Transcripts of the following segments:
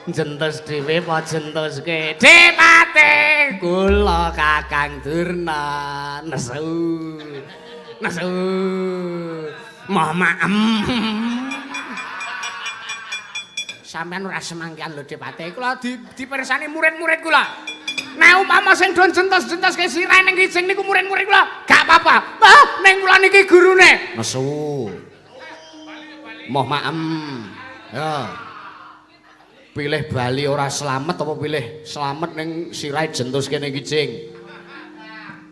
Jentus dhewe apa jentuske? Depate kula Kakang Durna nesu. Nesu. Moh maem. Sampeyan ora semangkian lho Depate. Kula dipirsani murid-murid kula. Nek umpama sing do jentus-jentuske sirahe ning kijing niku murid-murid kula, gak apa-apa. Ah, ning kula niki gurune. Nesu. Moh maem. Ya. Pilih bali ora slamet apa pilih slamet ning sirahe jentuske ning kijing?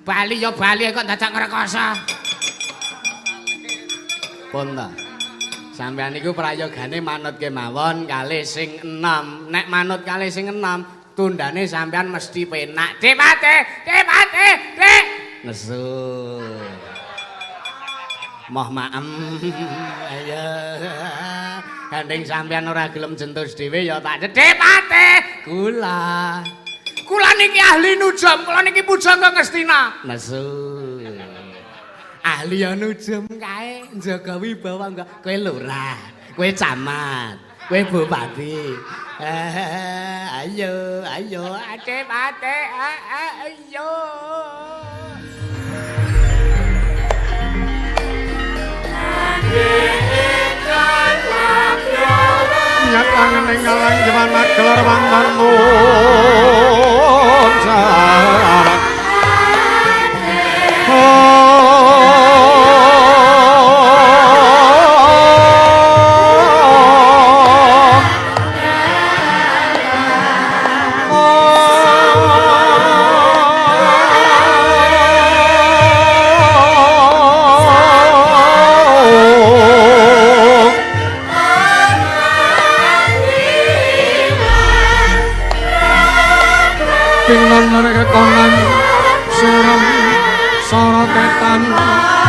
Bali ya bali kok dadak ngrekoso. Pun ta. Sampeyan niku prayogane manut kemawon kalih sing enom. Nek manut kalih sing enom, tundane sampeyan mesti penak. Depate, depate, dek. Nesu. Moh maem. Ayo. Gandeng sampeyan ora gelem jentus dhewe ya tak depate. Kula. Kula niki ahli nujum, kula niki pujangga Ngastina. Nesu. Ahli ya nujum kae njaga wibawa enggak. Kowe lurah, kowe camat, kowe bupati. Ayo, ayo, ate-ate, ayo. Nyat angen ing alang jaman magelar wangkan muncar.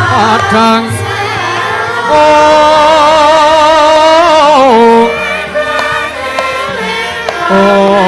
Padang oh oh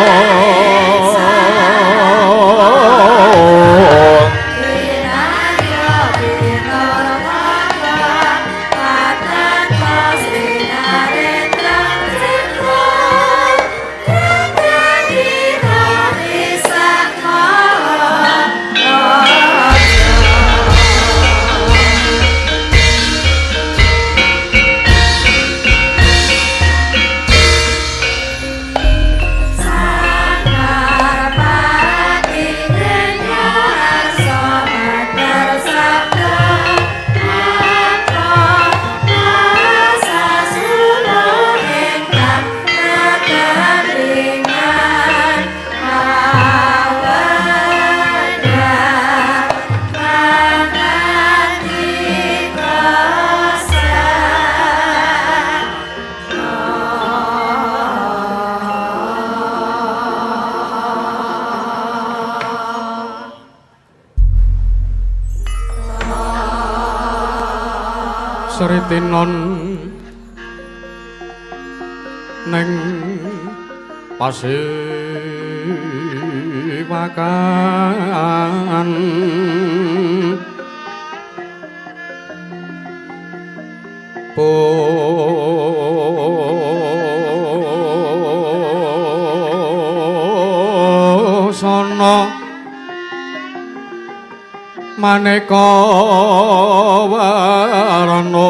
Sritinon neng pasiwakan busana maneka warna.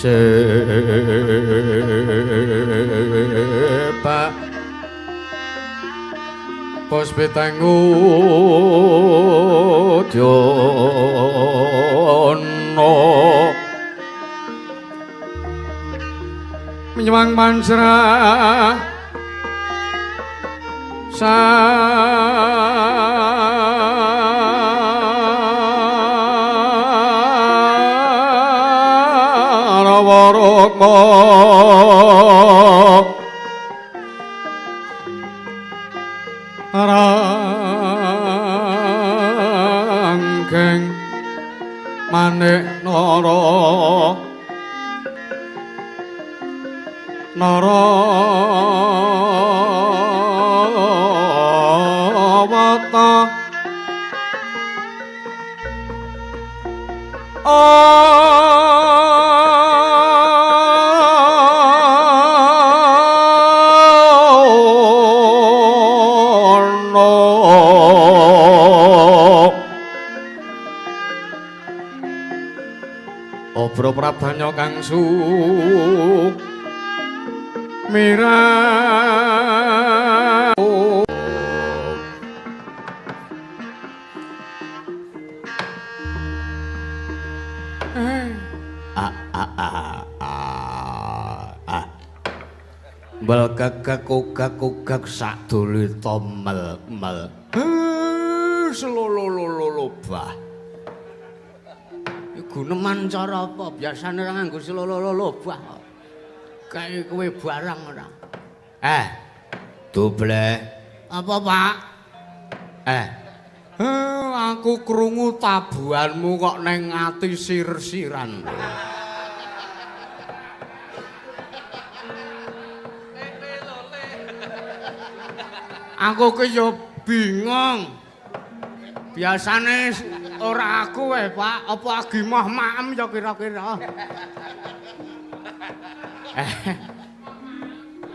Sepak Puspitanggu Dyono menyewang manjra Kurawa Rukma Ranggeng Manik Nara Nara Wata Obro Prabanya kang mira Bel kekek kukek kukek sadulita mel mel selolololo bah. Guneman cara apa? Biasane ora nganggo selolololo bah. Kae kowe barang ora. Doble. Apa, Pak? Aku krungu tabuhanmu kok neng ati sir-siran. Aku ki yo bingung. Biasane ora aku wae, Pak. Apa agi moh maem ya kira-kira.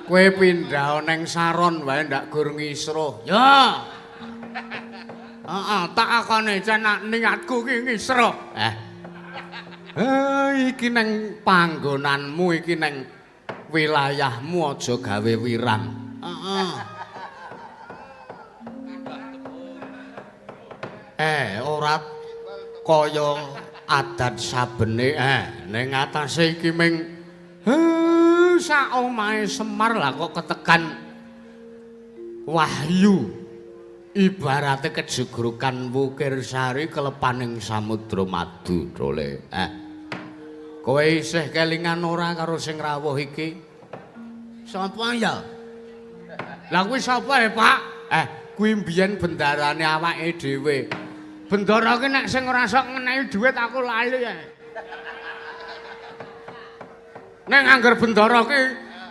Kowe pindha neng saron wae ndak gur ngisruh. Ya. Heeh, tak akone jan niatku ki ngisruh. Iki neng panggonanmu, iki neng wilayahmu aja gawe wirang. Heeh. Ora kaya adat sabene ning atase iki ming sak omahe Semar lah kok ketekan wahyu ibarate kejegrukan Wukirsari kelepaning samudra madu dole. Kowe isih kelingan ora karo sing rawuh iki? Sapa ya? Lah kuwi sapa ya, Pak? Kuwi mbiyen bendarane awake dhewe. Bendara ki nek sing ora sok ngenehi dhuwit aku lali ae. Nek angger bendara ki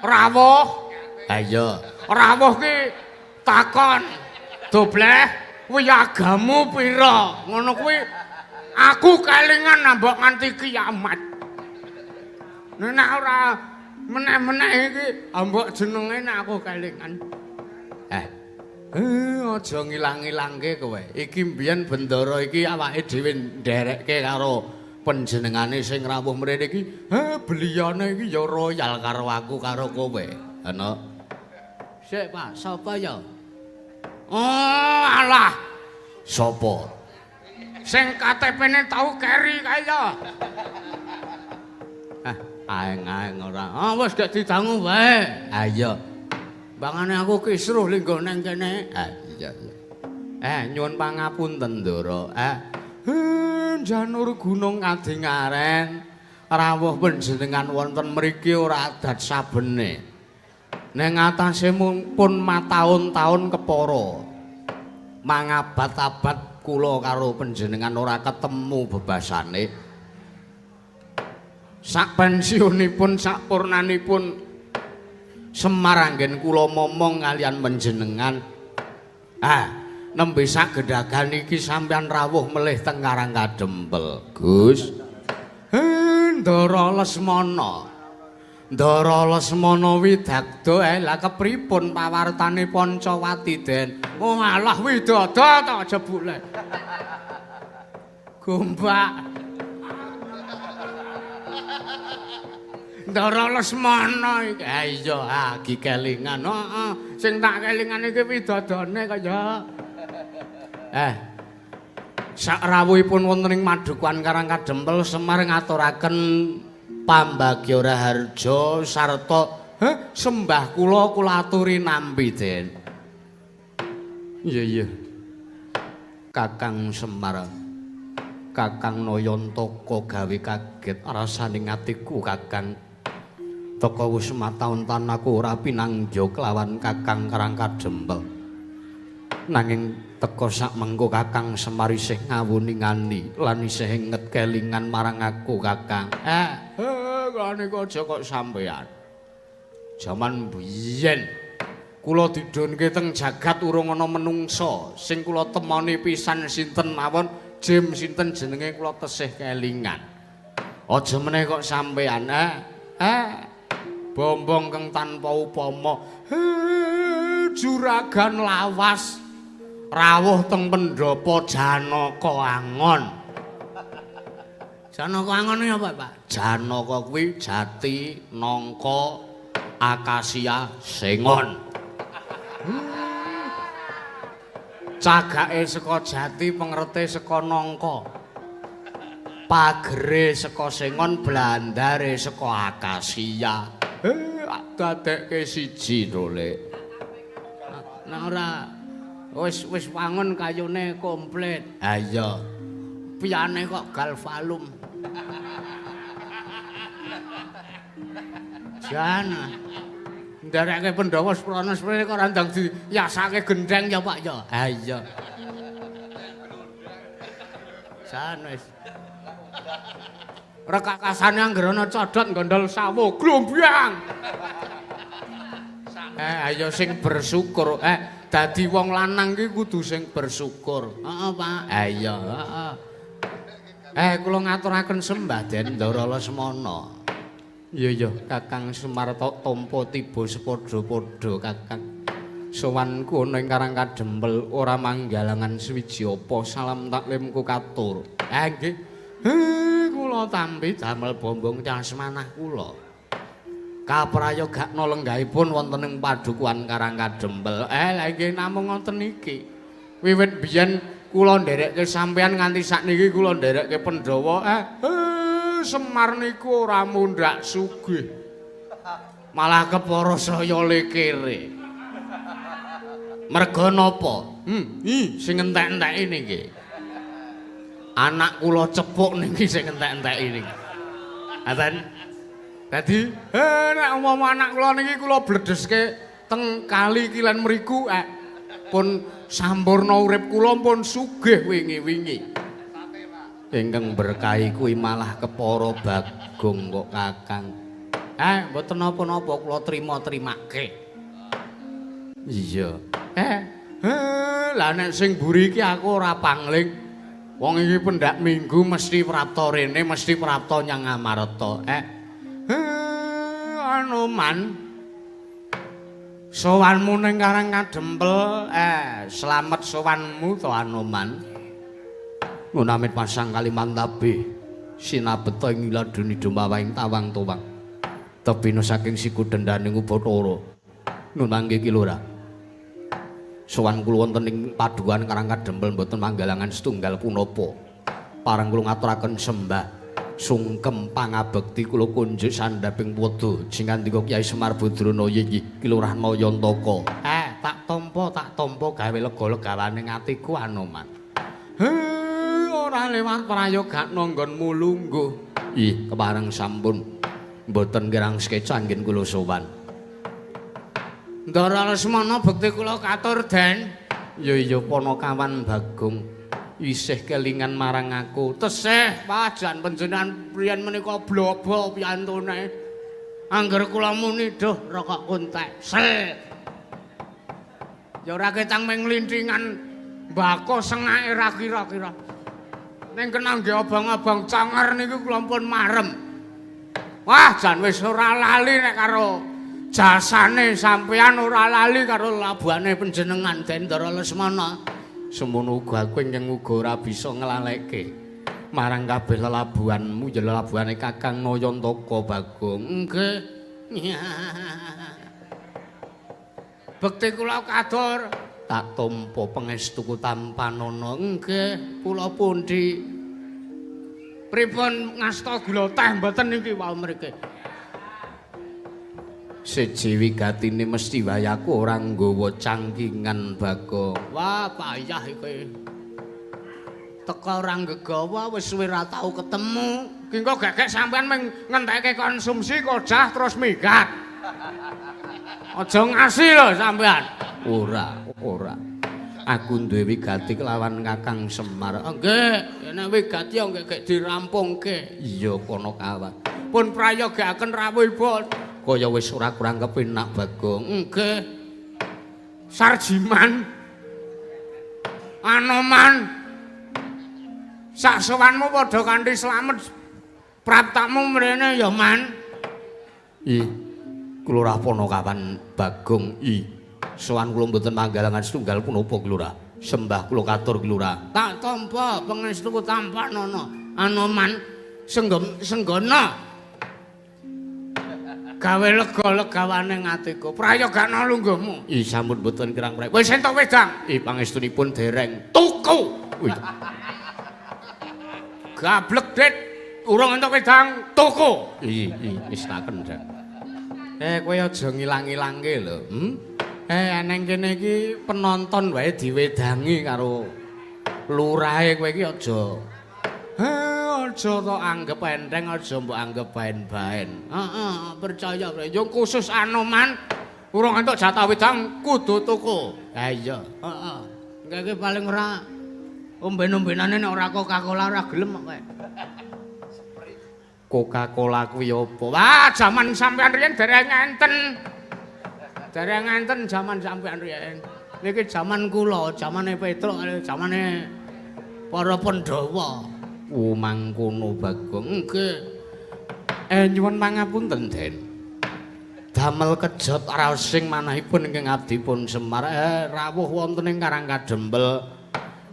rawuh, ha iya, rawuh ki takon, "Dobleh, wiyagamu pira?" Ngono kuwi aku kelingan mbok nganti kiamat. Nek ora meneh-meneh iki mbok jenenge nek aku kelingan. Aja ngilang-ilangke kowe. Iki mbiyen bendara iki awake dhewe nderekke karo panjenengane sing rawuh mrene iki. Beliyane iki ya royal karo aku karo kowe. Ana. Sik, Pak, sapa ya? Oh, alah. Sapa? Sing KTP-ne tau keri kae ya. Aeng-aeng ora. Ah, wis gak didangu wae. Ha iya. Bangane aku kisruh linggo nang kene. Iya iya. Nyuwun pangapunten, Ndara. Janur gunung kadingaren rawuh panjenengan wonten mriki ora adat sabene. Ning atase pun mataun-taun kepara. Mangabad-abad kula karo panjenengan ora ketemu bebasane. Sak pensiunipun sak purnanipun Semar anggen kula momong kalian panjenengan. Nembe sak gedhagan iki sampeyan rawuh melih teng Karang Kadempel, Gus. Ndara Lesmana. Ndara Lesmana Widagda, lah kepripun pawartane Pancawati, Den? Oh alah Widada ta jebule. Gombak. Ndara Lesmana iki. Ha iya, iki kelingan. Heeh, sing tak kelingan iki widadane kaya. Sak rawuhipun wonten ing Madukuhan Karang Kadempel Semar ngaturaken pambagya raharja sarta sembah kula kula aturi nampi, Den. Iya iya. Kakang Semar. Kakang Nayantaka gawe kaget rasane atiku Kakang. Teka wis mataun-taun aku ora pinangja kelawan Kakang Karang Kadempel. Nanging teka sak mengko Kakang Semar isih ngawuningani lan isih inget kelingan marang aku Kakang. Kula niku aja kok sampeyan. Jaman biyen kula didhunke teng jagat urung ana menungsa sing kula temoni pisan sinten mawon jim sinten jenenge kula tesih kelingan. Aja meneh kok sampeyan. Bombong kang tanpa upama. Juragan lawas rawuh teng pendhapa Janaka Angon. Janaka Angon iki apa, Pak? Janaka kuwi jati, nangka, akasia, sengon. Cagake saka jati, pengrete saka nangka. Pagere saka sengon, blandare saka akasia. Dadekke siji ndole. Nah ora wis wis wangun kayune komplit. Ha iya. Piyane kok galvalum. Jan. Nderekke Pandhawa seprana seprene kok ora ndang diyasake gendheng ya Pak ya. Ha iya. Jan wis. Rekakasane anggere ana codot gondol sawo glombyang. Ayo sing bersyukur. Dadi wong lanang ki kudu sing bersyukur. Heeh, Pak. Ha iya, heeh. Kula ngaturaken sembah Den Ndara Lesmana. Iya iya, Kakang Semar tok tampa tiba sepadha-padha Kakang. Sowanku ana ing Karang Kadempel ora manggalangan suwiji apa salam taklimku katur. Nggih. Kula tampi damel bombong casmanah kula. Kaprayogakna lenggahipun wonten ing padukuhan Karang Kadempel. Lha nggih namung ngoten iki. Wiwit biyen kula nderekke sampeyan nganti sakniki kula nderekke Pandhawa. Semar niku ora mundhak sugih. Malah kepara saya lekere. Merga napa? Sing entek-enteki niki. Anak kula cepuk niki sing entek-enteki niki. Ngaten. Dadi, nek umpama anak kula niki kula bledeske teng kali kilen mriku, pun sampurna urip kula pun sugih wingi-wingi. Ingkang berkahi kuwi malah kepara Bagong kok Kakang. Mboten napa-napa kula trima-trimake. Iya. Lah nek sing mburi iki aku ora pangling. Wong iki pendak minggu mesti prapta rene, mesti prapta nyang Amarta. Anoman. Sowanmu ning Karang Kadempel, slamet sowanmu to Anoman. Ngunamit pasang Kalimantabe sinabeta ing wiladuni dumawahing tawang towang. Tebina saking siku dendaning Ubathara. Nunangke ki Lurah. Sowan kula wonten ing paduan Karang Kadempel mboten manggalangan setunggal punapa. Pareng kula ngaturaken sembah sungkem pangabekti kula kunjuk sandhaping padha singandika Kyai Semar Badrana inggih Ki Lurah Nayantaka. Tak tampa gawe lega-legawane atiku Anoman. Ora lewat prayogakna nggonmu lungguh. Ih, kepareng sampun mboten kirang sekeca anggen kula sowan. Ndara Lesmana bekti kula katur, Den. Ya iya panakawan Bagong isih kelingan marang aku. Tesih pajan panjenengan priyen menika blobo piyantune. Angger kula muni duh rokok kuntek. Sel. Ya ora ketang ming lintingan mbako sengake ra kira-kira. Ning kena nggih abang-abang cangar niku kula pun marem. Wah, jan wis ora lali nek karo jasane sampeyan, ora lali karo labuhane panjenengan Den Ndara Lesmana. Semono uga aku ingkang uga ora bisa nglaleke marang kabeh lelabuhanmu ya lelabuhane Kakang Nayantaka Bagong. Nggih. Bekti kula katur tak tampa pangestuku tampanana. Nggih, kula pundi? Pripun ngasta gula teh mboten niki wau mriki? Siji wigatine mesti wae aku ora nggawa cangkingan Bagong. Wah, payah iki. Teka ora nggegawa wis suwe ora tau ketemu. Ki engko gek-gek sampean mung ngentekke konsumsi kojah terus minggat. Aja ngasi lho sampean. Ora, ora. Aku duwe wigati kelawan Kakang Semar. Nggih, nek wigati yo gek dirampungke. Iya kono kawan. Pun prayogakaken rawuhipun. Kaya wis ora kurang kepenak Bagong. Nggih. Sarjiman. Anoman. Sak sowanmu padha kanthi slamet. Praptamu mrene ya, Man. Ih. Kula Panakawan Bagong i. Sowan kula mboten manggalangan setunggal punapa Lurah. Sembah kula katur Lurah. Tak tampa pangestuku tampanana. Anoman senggono. Gawe lega-legawane atiku. Prayogana lungguhmu. Ih sampun mboten kirang prek. Wis entuk wedang. Ih pangestunipun dereng tuku. Wih. Gablek dit. Urung entuk wedang tuku. Ih ih wis tak kendhang. Kowe aja ngilang-ilangke lho. Neng kene iki penonton wae diwedangi karo lurahe kowe iki aja. Aja tok anggep enteng, aja mbok anggep baen-baen. Heeh, percaya kowe. Yo khusus Anoman urung entuk jatah wedang kudu tuku. Ha iya, heeh. Engke iki paling ora omben-ombenane nek ora Coca-Cola ora gelem kok kowe. Coca-Cola kuwi apa? Wah, jaman sampean riyen dereng enten. Dereng enten jaman sampean riyen. Niki jaman kula, jamane Petruk, jamane para Pandhawa. Oh, mangkono Bagong. Nggih. Nyuwun pangapunten, Den. Damel kejot raosing manahipun ingkang abdipun Semar rawuh wonten ing Karang Kadempel.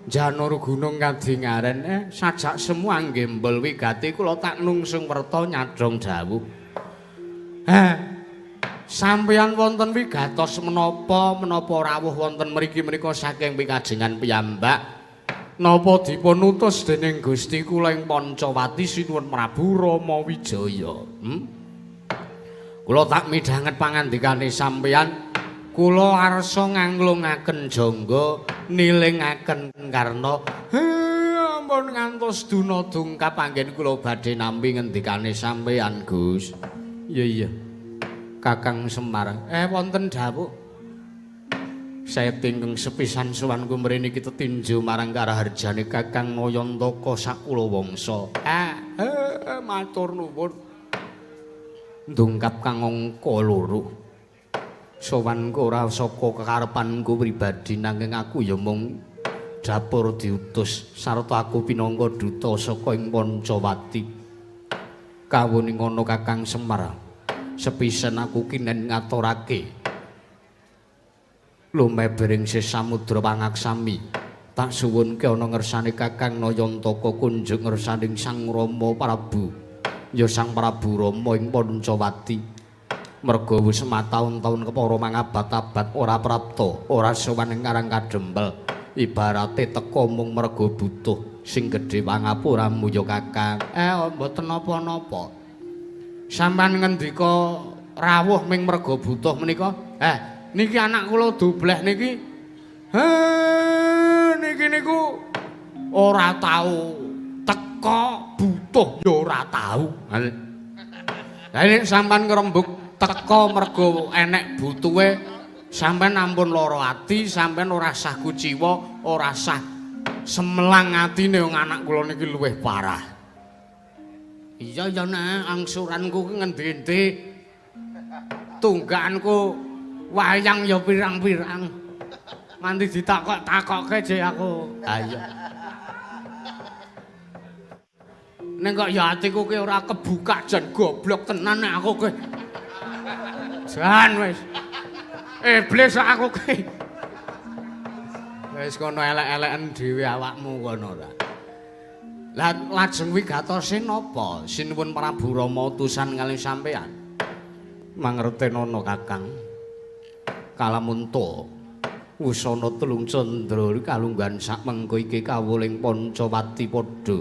Janur Gunung Kadingaren sajak semua nggembel wigati kula tak nungsung werta nyadhong dawuh. Sampeyan wonten wigatos menapa menapa rawuh wonten mriki menika saking pikajengan piyambak. Napa dipun utus dening Gusti kula ing Pancawati Sinuwun Prabu Rama Wijaya. Kula tak midhanget pangandikane sampeyan. Kula arsa nganglungaken jangga nilingaken karna. Ampun ngantos duna dungkap anggen kula badhe nampi ngendikane sampeyan, Gus. Iya iya. Kakang Semar, wonten dawuh. Sayekti ingkang sepisan sowanku mrene iki tetinju marang karaharjane Kakang Nayantaka sakula wangsa. Matur nuwun. Ndungkap kang angka loro. Sowanku ora saka kekarepanku pribadi nanging aku ya mung dapur diutus sarta aku pinangka duta saka ing Pancawati. Kawuningono Kakang Semar, sepisan aku kinen ngaturake lumebering samudra pangaksami. Tak suwunke ana ngersane Kakang Nayantaka kunjuk ngersaning Sang Rama Prabu, ya Sang Prabu Rama ing Pancawati. Merga wis mataun-taun kepara mangabad-abad ora prapta, ora sowan ing Karang Kadempel. Ibarate teka mung merga butuh sing gedhe pangapuramu ya Kakang. Mboten napa-napa. Sampeyan ngendika rawuh ming merga butuh menika? Niki anak kula dubleh niki. Niki niku ora tau teka butuh ya ora tau. Lah nek sampeyan ngrembug teka mergo enek butuhe, sampeyan ampun lara ati, sampeyan ora sah kuciwa, ora sah semelang atine wong anak kula niki luwih parah. Iya ya nek angsuranku ki ngendi-endi. Tunggakanku wayang ya pirang-pirang. Nganti ditakok-takokke jek aku. Ha iya. Ning kok ya atiku ki ora kebuka jan goblok tenan nek aku ki. Jan wis. Iblis aku ki. Wis kono elek-eleken dhewe awakmu kono ora. Lah lajeng wigatose napa? Sinuwun Prabu Rama utusan kalih sampeyan. Mangertenono Kakang. Kalamunta wusana telung candra kalungguhan sak mengko iki kawuling Pancawati padha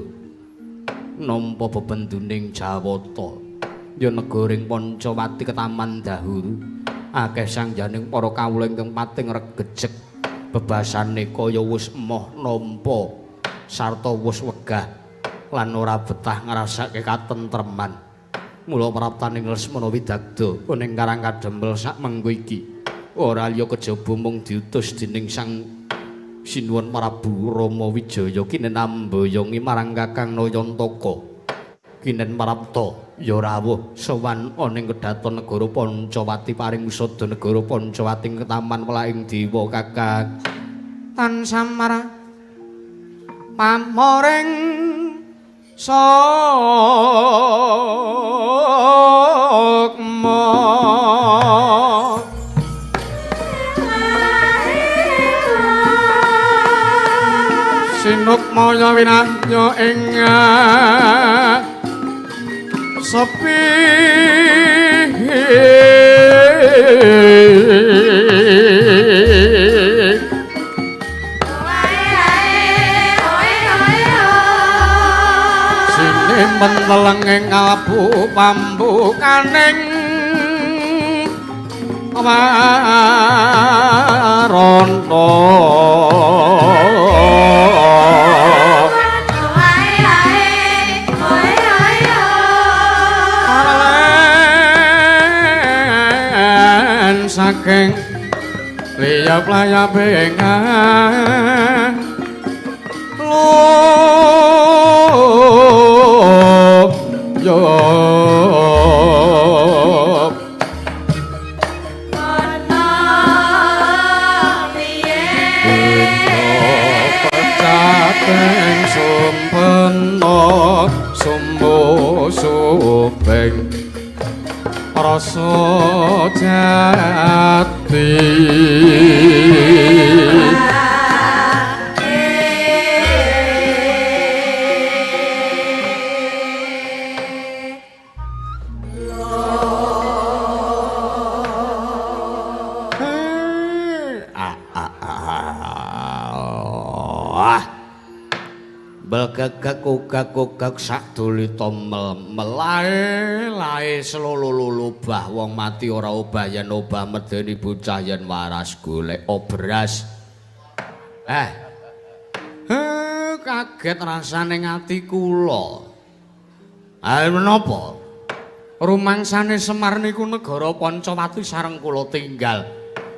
nampa bebenduning Jawata. Ya negaring Pancawati ketaman dahulu akeh sangjaning para kawula ingkang pating regejeg bebasane kaya wis emoh nampa Sarta wis wegah lan ora betah ngrasake katentreman. Mula praptaning Lesmana Widagda ning Karang Kadempel sak mengko iki ora liya kejaba mung diutus dening Sang Sinuwun Prabu Rama Wijaya kinen ambayongi marang Kakang Nayantaka. Kinen prapta ya rawuh sowan ana ing kedaton negara Pancawati paring usada negara Pancawati ing taman Welaing Dewa Kakang. Tan samara pamoring sukma sinukmaya winahya ing sepi sine menteleng ing kalebu pambukaning waranta. Saking liyap-layape yo ana piye pecating sumpena sumbo suping rasa jati. Belgegek ugak-ugak sadulita melae lae slololo bah wong mati ora obah yen obah medeni bocah yen waras golek obras. Kaget rasane ati kula. Ha menapa? Rumangsane Semar niku negara Pancawati sareng kula tinggal.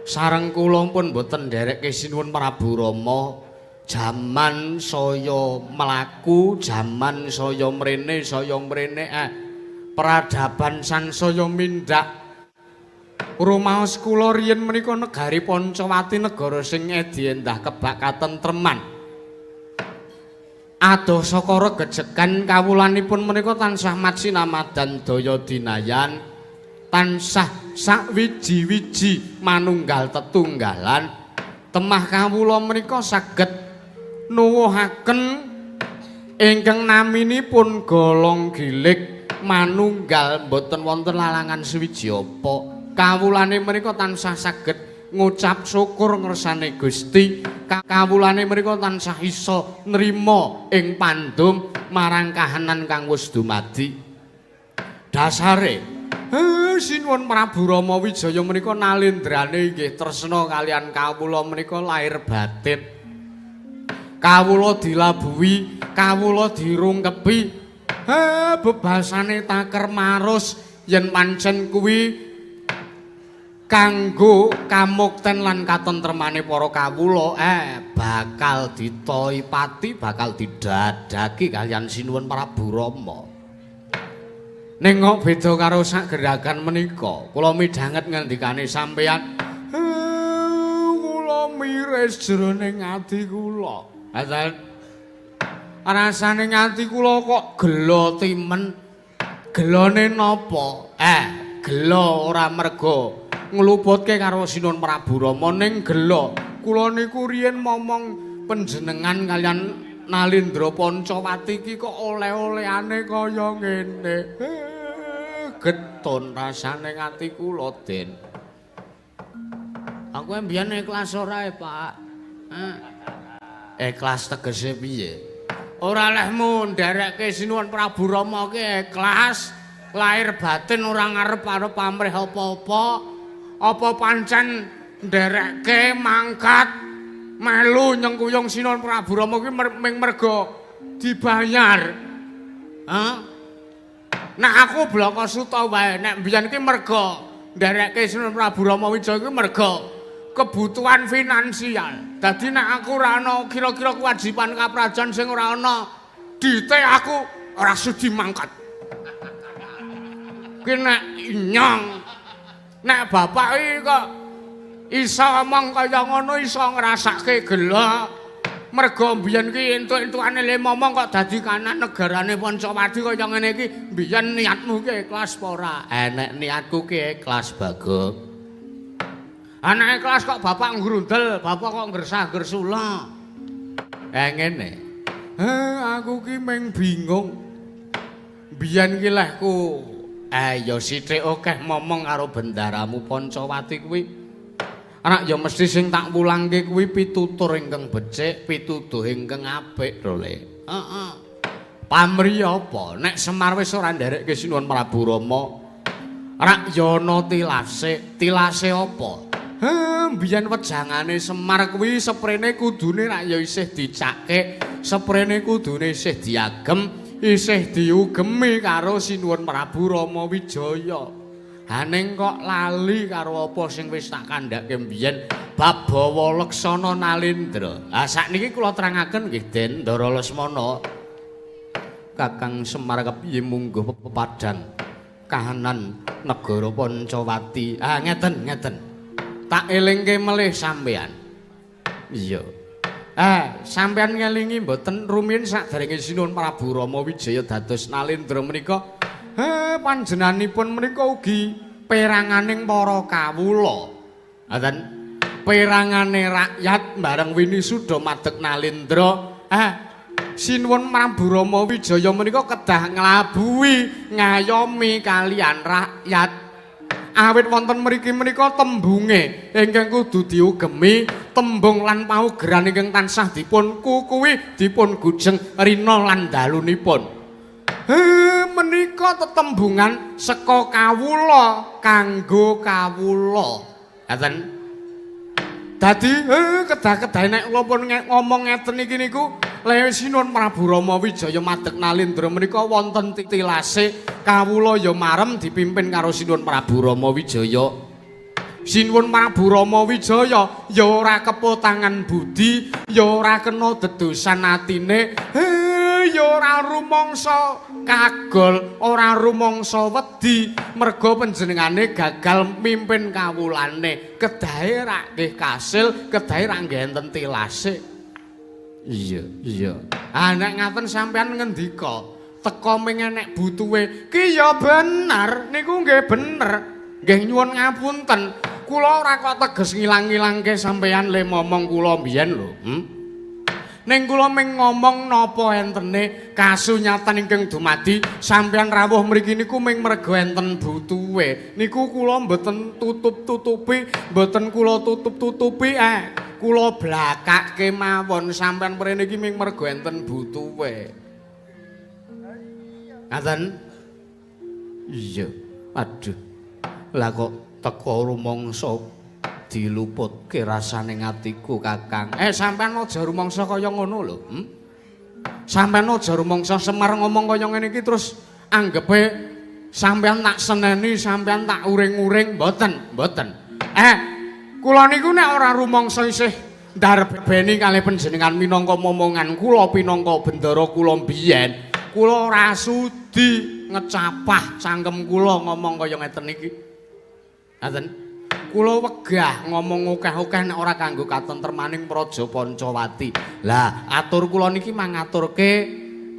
Sareng kula pun mboten nderekke Sinuwun Prabu Rama. Jaman saya mlaku, jaman saya mrene, peradaban sansaya mindhak. Rumaos kula riyen menika negari Pancawati negara sing edi endah kebak katentreman. Adoh saka regejegan kawulanipun menika tansah madsinamadan daya dinayan, tansah sakwiji-wiji manunggal tetunggalan. Temah kawula menika saged nuwuhaken ingkang naminipun golong gilik manunggal mboten wonten lalangan suwiji apa. Kawulane menika tansah saged ngucap syukur ngersane Gusti. Kawulane menika tansah iso nrima ing pandum marang kahanan kang wis dumadi. Dasare Sinuwun Prabu Rama Wijaya menika nalendrane inggih tresna kalian kawula menika lahir batin. Kawula dilabuhi, kawula dirungkepi. Bebasane taker marus yen pancen kuwi kanggo kamukten lan katentremane para kawula, bakal ditoi pati, bakal didadaki kalian Sinuwun Prabu Rama. Ning kok beda karo sak gerakan menika, kula midhanget ngendikane sampeyan. Kula miris jroning ati kula. Rasane ati kula kok gela timen. Gelane napa? Gela ora merga ngluputke karo Sinuwun Prabu Rama, ning gela kula niku riyen momong panjenengan kalian Nalindra Pancawati iki kok oleh-olehane kaya ngene. Getun rasane ati kula, Den. Aku mbiyen ikhlas ora, Pak? Ikhlas tegese piye? Ora lehmu nderekke Sinuwun Prabu Rama ki ikhlas, lahir batin ora ngarep-arep pamrih apa-apa. Apa pancen nderekke mangkat Melu nyengkuyung Sinuwun Prabu Rama kuwi ming merga dibayar. Hah? Nek aku blaka suta wae, nek mbiyen ki merga nderekke Sinuwun Prabu Rama Wijaya kuwi merga kebutuhan finansial. Dadi nek aku ora ana kira-kira kewajiban kaprajan sing ora ana dite aku ora sudi mangkat. Ki nek inyong, nek bapak iki kok iso omong kaya ngono, iso ngrasake gela. Merga mbiyen ki entuk-entukane le momong kok dadi kanan negarane Pancawati kaya ngene iki, mbiyen niatmu ki ikhlas apa ora? Enek niatku ki ikhlas, Bagong. Anake ikhlas kok bapak ngrundel, bapak kok ngresah-ngresula. Ngene. Aku ki ming bingung. Mbiyen ki lehku ya sithik akeh momong karo bendaramu Pancawati kuwi. Anak ya mesti sing tak wulangke kuwi pitutur ingkang becik, pituduh ingkang apik lho, Le. Heeh. Pamri apa? Nek Semar wis ora nderekke Sinuwun Prabu Rama, rak ya ana tilase. Tilase apa? Mbiyen wejangane Semar kuwi seprene kudune rak ya isih dicake, seprene kudune isih diagem, isih diugemi karo Sinuwun Prabu Rama Wijaya. Haning kok lali karo apa sing wis tak kandhake mbiyen bab Bawa Laksana Nalendra. Ha sakniki kula terangaken nggih Den Ndara Lesmana. Kakang Semar kepiye mungguh pepadang kahanan negara Pancawati. Ah ngeten ngeten. Tak elingke melih sampean. Iya. Sampean ngelingi mboten rumiyin saderenge Sinuwun Prabu Rama Wijaya dados Nalendra menika panjenenganipun menika ugi peranganing para kawula. Ngoten. Perangane rakyat bareng winisuda madeg Nalendra. Sinuwun Prabu Rama Wijaya menika kedah nglabuhi ngayomi kalian rakyat. Awit wonten mriki menika tembunge ingkang kudu diugemi, tembung lan paugeran ingkang tansah dipun kukuwi, dipun gujeng rina lan dalunipun. Menika tetembungan saka kawula kanggo kawula. Ngaten. Dadi kedah-kedah nek kula pun ngomong ngeten iki niku lewe Sinuwun Prabu Rama Wijaya madeg Nalendra menika wonten tilase kawula ya marem dipimpin karo Sinuwun Prabu Rama Wijaya. Sinuwun Prabu Rama Wijaya ya ora kepotangan budi, ya ora kena dedosan atine, ya ora rumangsa kagol, ora rumangsa wedi merga panjenengane gagal mimpin kawulane. Kedahe rak nggih kasil, kedahe rak nggih enten tilase. Iya, iya. Ah nek ngaten sampean ngendika, teka ming enek butuhe. Ki ya bener, niku nggih bener. Nggih nyuwun ngapunten. Kula ora kok teges ngilang-ngilangke sampean le momong kula mbiyen lho. Ning kula ming ngomong napa entene kasunyatan ingkang dumadi sampean rawuh mriki niku ming merga enten butuhe. Niku kula mboten tutup-tutupi, mboten kula tutup-tutupi, kula blakake mawon sampean mrene iki ming merga enten butuhe. Ngaten? Iya. Aduh. Lah kok teko rumangsa diluputke rasane atiku, Kakang. Sampean aja rumangsa kaya ngono lho. Sampean aja rumangsa Semar ngomong kaya ngene iki terus anggepe sampean tak seneni, sampean tak uring-uring, mboten, mboten. Kula niku nek ora rumangsa isih ndarbeni kalih panjenengan minangka momongan kula pinangka bendara kula mbiyen, kula ora sudi ngecapah cangkem kula ngomong kaya ngeten iki. Ngaten. Kula wegah ngomong akeh-akeh nek ora kanggo katentremaning Praja Pancawati. Lah, atur kula niki mangaturke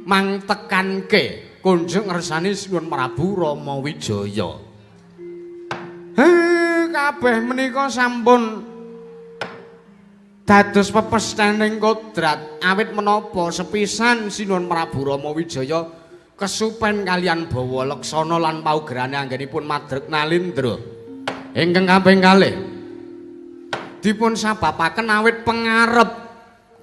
mangtekanke kunjung ngersani Sinuwun Prabu Rama Wijaya. Kabeh menika sampun dados pepesthening kodrat. Awit menapa sepisan Sinuwun Prabu Rama Wijaya kesupen kalian Bawa Laksana lan paugerane anggenipun madreg Nalendra. Ingkang kaping kalih dipun sababaken awit pengarep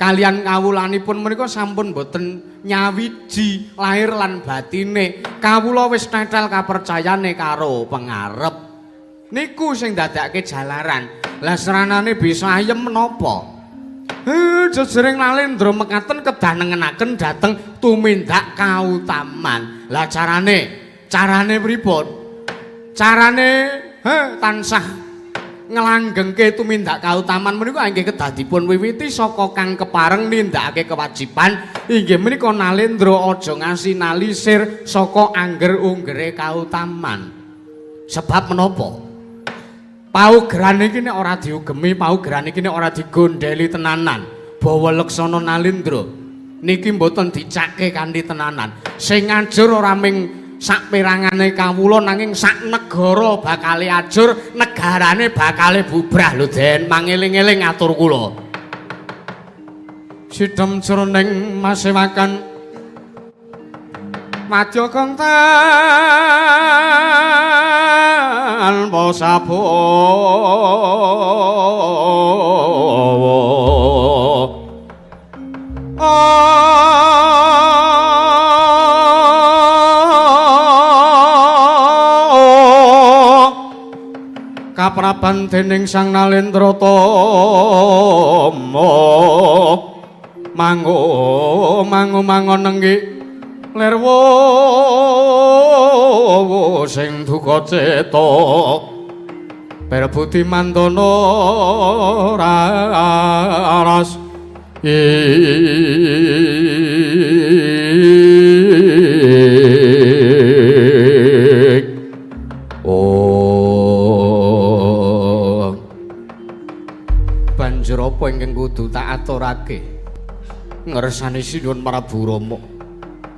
kalian kawulanipun menika sampun boten nyawiji lahir lan batine. Kawula wis tetel kapercayane karo pengarep. Niku sing dadake jalaran. Lah seranane bisa ayem menapa? Jejering Nalendra mekaten kedah nengenaken dhateng tumindak kautaman. Lah carane pripun? Carane tansah nglanggengke tumindak kautaman menika inggih kedah dipun wiwiti saka kang kepareng nindakake kewajiban inggih menika Nalendra aja ngasi nalisir saka angger-unggere kautaman. Sebab menapa? Paugeran iki nek ora diugemi, paugeran iki nek ora digondheli tenanan, bawa leksana Nalendra niki mboten dicake kanthi tenanan. Sing ngajur ora ming sak perangane kawula nanging sak negara bakale ajur, negarane bakale bubrah lho Den, mangeling-eling atur kula. Sidhem jroning masewakan madya kang tanpa sabawa. Kapraban dening Sang Nalendra Tama mangu mangu mangon nenggi lirwo sing duka ceta perbudi mandana raras oh. Banjur apa ingkang kudu tak aturake ngersani Sinuwun Prabu Rama?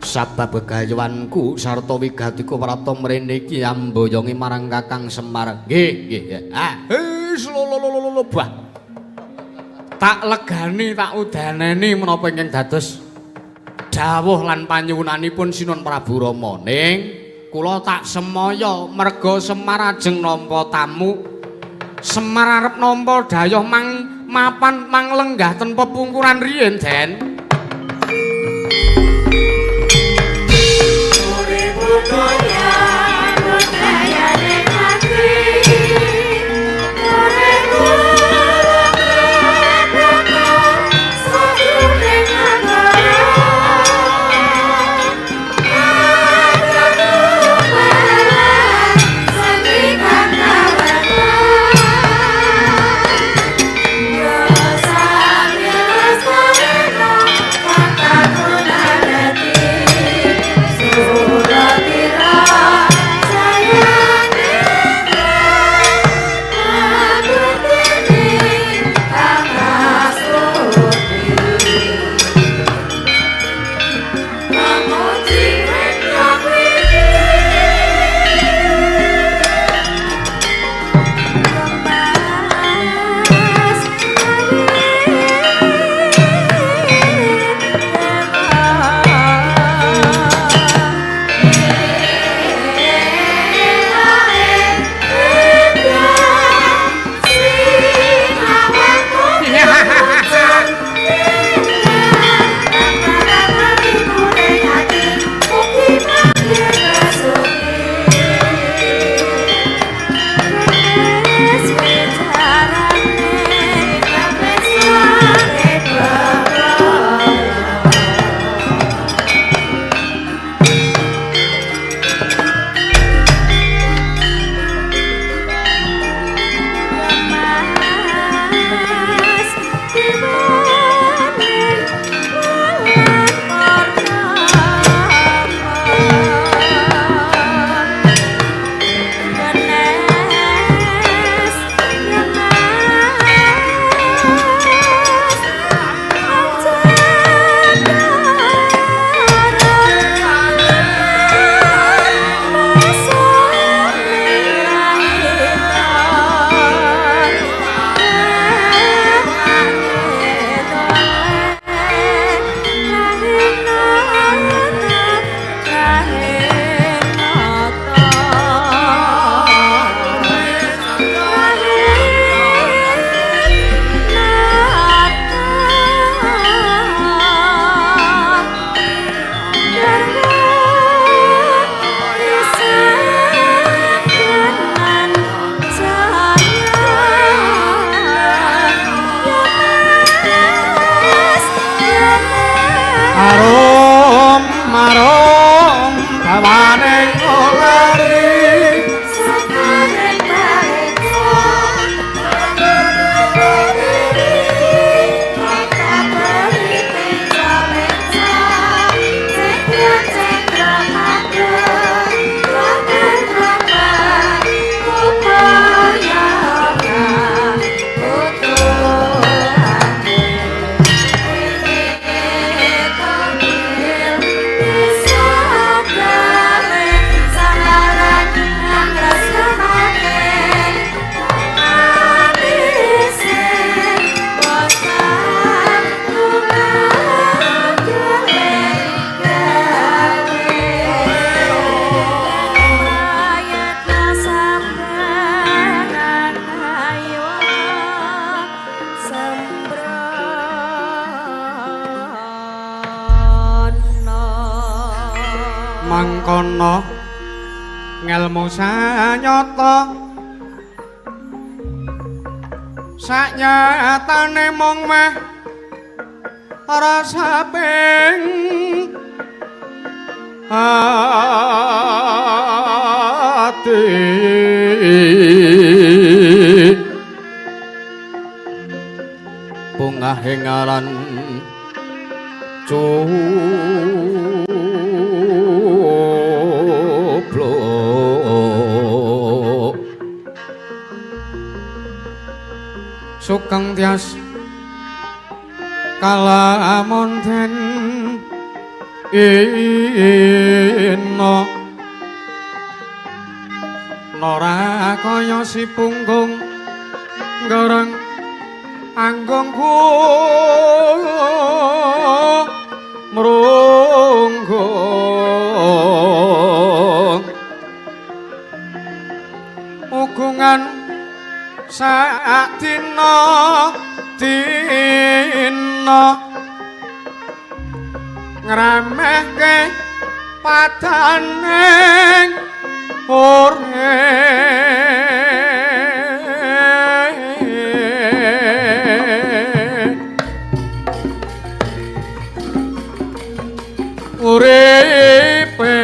Sabab gegayuhanku sarta wigatika prapta mrene iki amboyongi marang Kakang Semar. Nggih, nggih. Ah, wis lho lho lho bah. Tak legani, tak udaneni menapa ingkang dados dawuh lan panyuwunanipun Sinuwun Prabu Rama. Ning kula tak semaya merga Semar ajeng nampa tamu. Semar arep nampa dayuh mang mapan mang lenggah ten pepungkuran riyin, Den. Yes, Gawaning olari mangkono ngelmu sanyata saknyatane mung meh rasa ping ati bungahe ngaran cupluk sugeng tias kalamun den ina nora kaya si punggung ngereng anggongku mrunggung ugungan sak dina dina ngremehke padaning urip uripe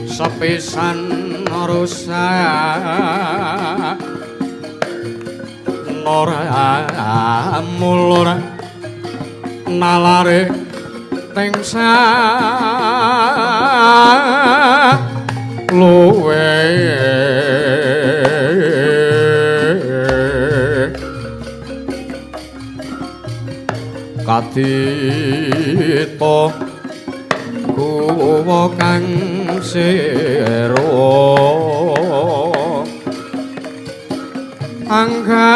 sepisan rusak ora mulur nalare tengsa luwe kadita kuwa kang sero angga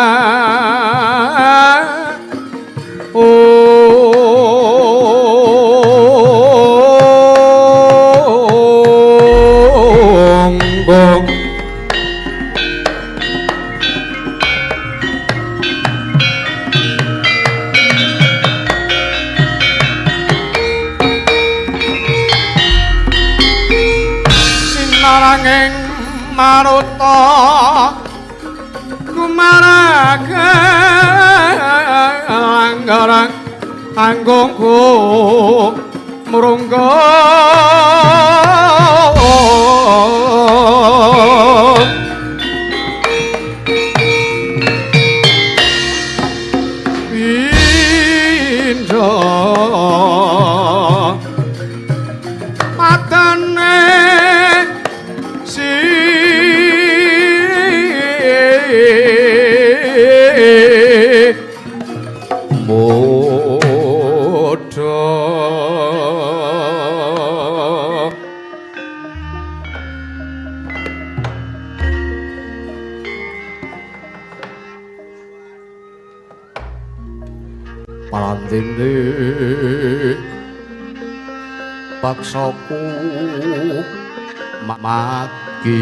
onggo sinaranging maruta kumaraga anggarang anggongku mrunggo pindha matane si bodho parandene paksaku maki.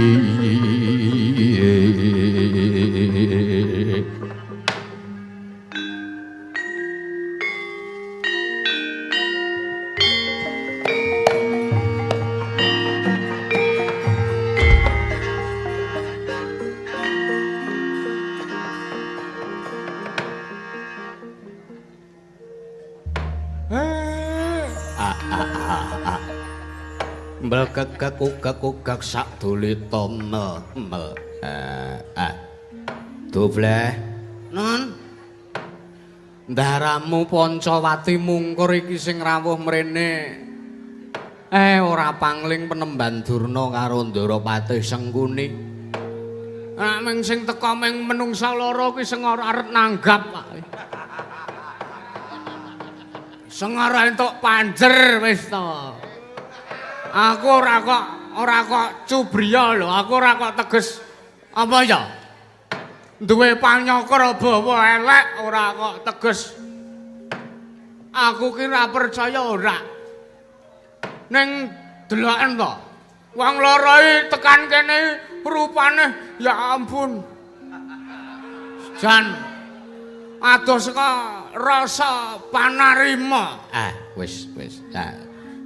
Mbelkekek ugek-ugek sak dulita mel mel. Dobleh. Nun. Ndaramu Pancawati mungkur iki sing rawuh mrene. Ora pangling penemban Durna karo Ndarapatih Sengkuni. Ming sing teka ming menungsa loro ki sing ora arep nanggap, Pak. Sing ora entuk panjer wis to. Aku ora kok cubriya lho, aku ora kok teges apa ya? Duwe panyokra bawa elek ora kok teges. Aku ki ora percaya ora. Ning deloken to. Wong loro iki tekan kene rupane ya ampun. Jan adoh saka rasa panarima. Wis wis.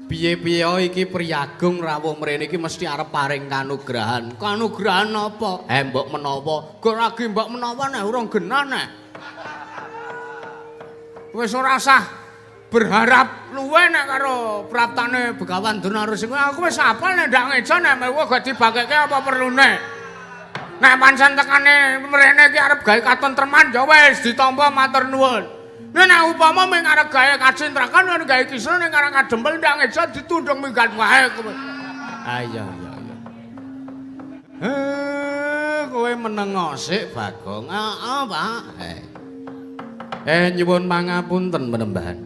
Piye-piye iki priyagung rawuh mrene iki mesti arep paring kanugrahan. Kanugrahan apa? Mbok menawa. Kok lagi mbok menawa nek urung genah nek. Wis ora usah berharap luwe nek karo praptane Begawan Durna Sengkuni. Aku wis apal nek ndak ngejo nek mewa gak dibakekke apa perlune. Nek pancen tekane mrene iki arep gawe katentreman ya wis ditampa matur nuwun. Nek upama mung arep gawe kacintrakan nek gawe kisah ning Karang Kadempel ndak ngejo ditundung minggat wae kowe. Iya iya iya. Kowe meneng sik Bagong. Heeh, Pak. Nyuwun pangapunten penembahan.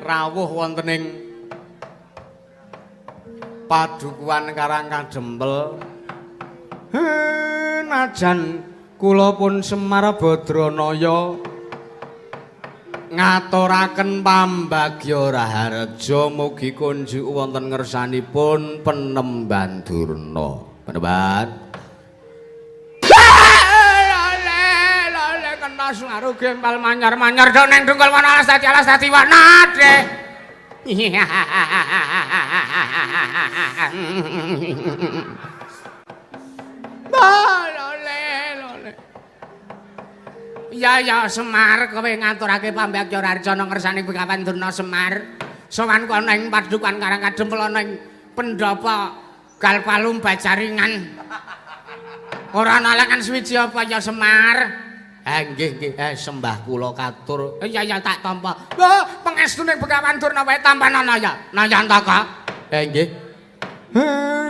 Rawuh wonten ing Padukuhan Karang Kadempel. Najan kula pun Semar Badranaya ngaturaken pambagya raharja mugi kunjuk wonten ngersanipun penemban Durna. Penemban. Lele kena suaru gempal manyar-manyar dok neng dungkul wana alas dadi alas dadi wana dek. Ya ya Semar kowe ngaturake pambagya raharja nang ngersane Begawan Durna Semar. Sowan kono ing Padukuhan Karang Kadempel ana ing pendhapa Galvalum Bajaringan. Ora ana alangan suwiji apa ya Semar? Nggih nggih, sembah kula katur. Ya ya tak tampa. Lho, pengestune Begawan Durna wae tampanana ya. Nayantaka. Nggih.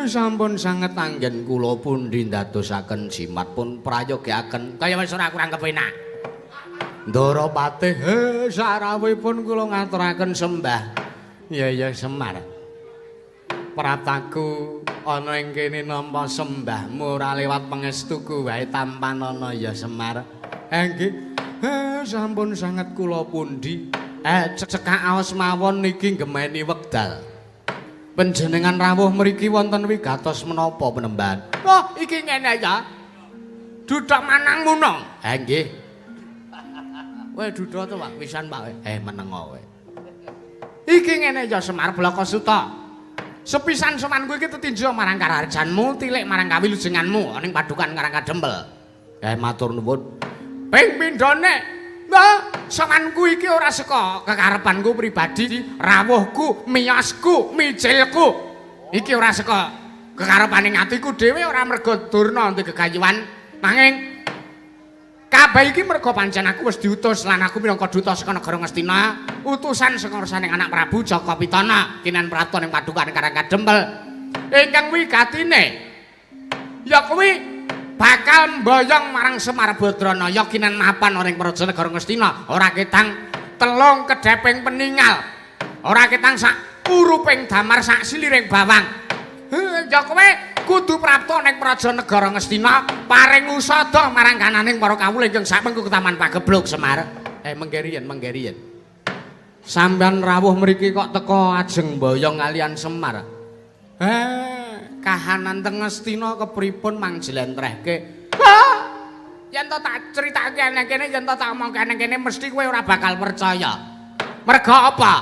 Sampun sanget anggen kula pundi ndadosaken jimat pun prayogiaken. Kaya wis ora kurang kepenak. Ndarapatih, sarawuhipun kula ngaturaken sembah. Ya ya Semar. Prataku ana ing kene nampa sembahmu ora lewat pangestuku wae tampanana ya Semar. Nggih. Sampun sanget kula pundi. Cekak aos mawon niki nggemeni wekdal. Panjenengan rawuh mriki wonten wigatos menapa penemban? Oh, iki ngene ya. Duduk manangmu no. Nggih. Kowe duduk to, Pak? Pisan, Pak. Menengo kowe. Iki ngene ya Semar Blaka Suta. Sepisan sowanku iki tetinjo marang karaharjanmu, tilik marang kawilujenganmu ana ing Padukan Karang Kadempel. Matur nuwun. Ping pindhone, mbah, sowanku iki ora saka kekarepanku pribadi, rawuhku, miyosku, mijilku. Iki ora saka kekarepane atiku dhewe, ora merga Durna ndek gegayuhan, nanging kabeh iki merga pancen aku wis diutus lan aku minangka duta saka negara Ngastina, utusan saka ngersane anak Prabu Jaka Pitana, kinan prapta ning Padukan Karang Kadempel. Ingkang wigatine ya kuwi bakal mboyong marang Semar Badranaya kinan mapan ana ing praja negara Ngastina, ora ketang telung kedheping peningal, ora ketang sak uruping damar sak siliring bawang. Ya kowe kudu prapta ning praja negara Ngastina paring usada marang kananing para kawula ingkang sapengku ketaman pageblug Semar. Mengke riyen, mengke riyen. Sampeyan rawuh mriki kok teka ajeng mboyong kalian Semar. Kahanan teng Ngastina kepripun mang jlentrehke? Yen to tak critake nang kene, yen to tak omongke nang kene mesti kowe ora bakal percaya. Merga apa?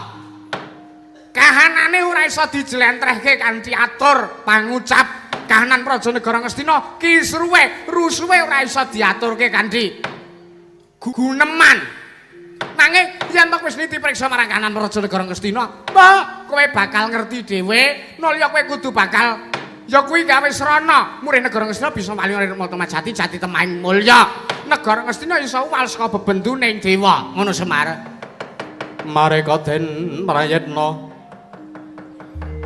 Kahanane ora iso dijlentrehke kanthi atur pangucap. Kahanan praja negara Ngastina kisruwe, rusuwe ora iso diaturke kanthi guneman. Nanging Yen to wis niti priksa marang kanan Praja Negara Ngastina, mbah, kowe bakal ngerti dhewe, nalika kowe kudu bakal ya kuwi gawe srana. Murih Negara Ngastina bisa wali mata majati jati temahing mulya. Negara Ngastina iso uwal saka bebendune dewa. Ngono Semar. Mareka den prayitna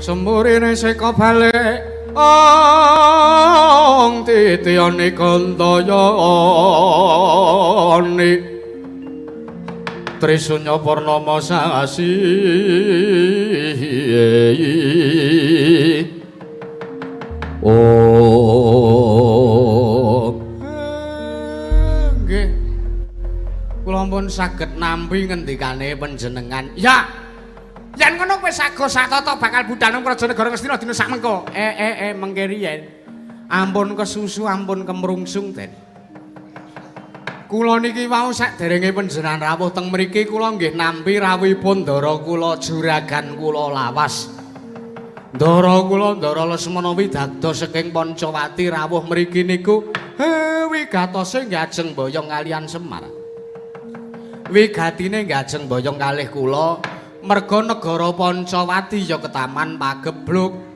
semurine seka balik ang titiyane kandayane Trisunya Purnama sasi. Oh, nggih. Kula pun saged nampi ngendikane panjenengan. Ya. Yen ngono kowe sago satata bakal budal nang Praja Negara Ngastina dina sakmengko. Mengke riyen. Ampun kesusu, ampun kemrungsung, Den. Kula niki wau saderenge panjenengan rawuh teng mriki kula nggih nampi rawuhipun ndara kula juragan kula lawas. Ndara kula Ndara Lesmana Widagda saking Pancawati rawuh mriki niku wigatose nggih ajeng boyong kaliyan Semar. Wigatine nggih ajeng boyong kalih kula merga negara Pancawati ya ketaman pagebluk.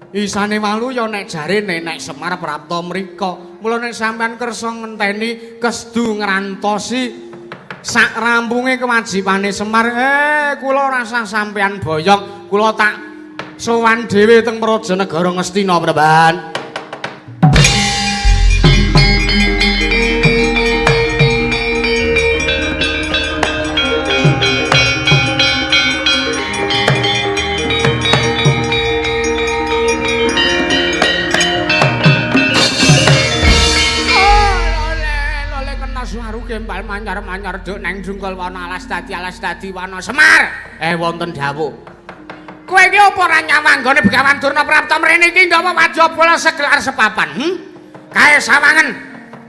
Isane walu ya nek jarene nek Semar prapta mriko. Mula nek sampean kersa ngenteni kesdu ngrantosi sak rampunge kewajibane Semar, kula ora usah sampean boyong, kula tak sowan dhewe teng Praja Negara Ngastina, Praban. Gembal manyar-manyar duk nang jungkul wana alas dadi wana Semar. Wonten dawuh. Kowe iki apa ora nyawang nggone Begawan Durna Prapta mrene iki nggawa wajaba segelar sepapan? Kae sawangen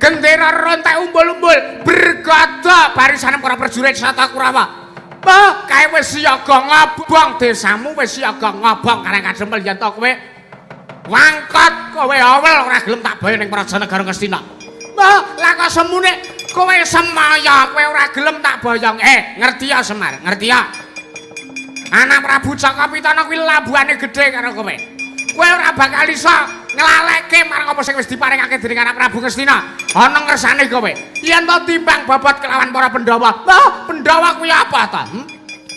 gendera rontek umbul-umbul bergada barisan para prajurit Sata Kurawa. Bah, kae wis siaga ngobong desamu, wis siaga ngobong karang kadempel yen to kowe wangkot kowe awel ora gelem tak boyo ning Praja Negara Ngastina. Bah, lah kok semune kowe semaya kowe ora gelem tak boyong. Ngerti ya Semar, ngerti ya. Anak Prabu Cakapitana kuwi labuhane gedhe karo kowe. Kowe ora bakal iso nglalekke marang apa sing wis diparingake dening anak Prabu Ngastina. Ana ngersane kowe. Yen to timbang bobot kelawan para Pandhawa. Lah, Pandhawa kuwi apa ta?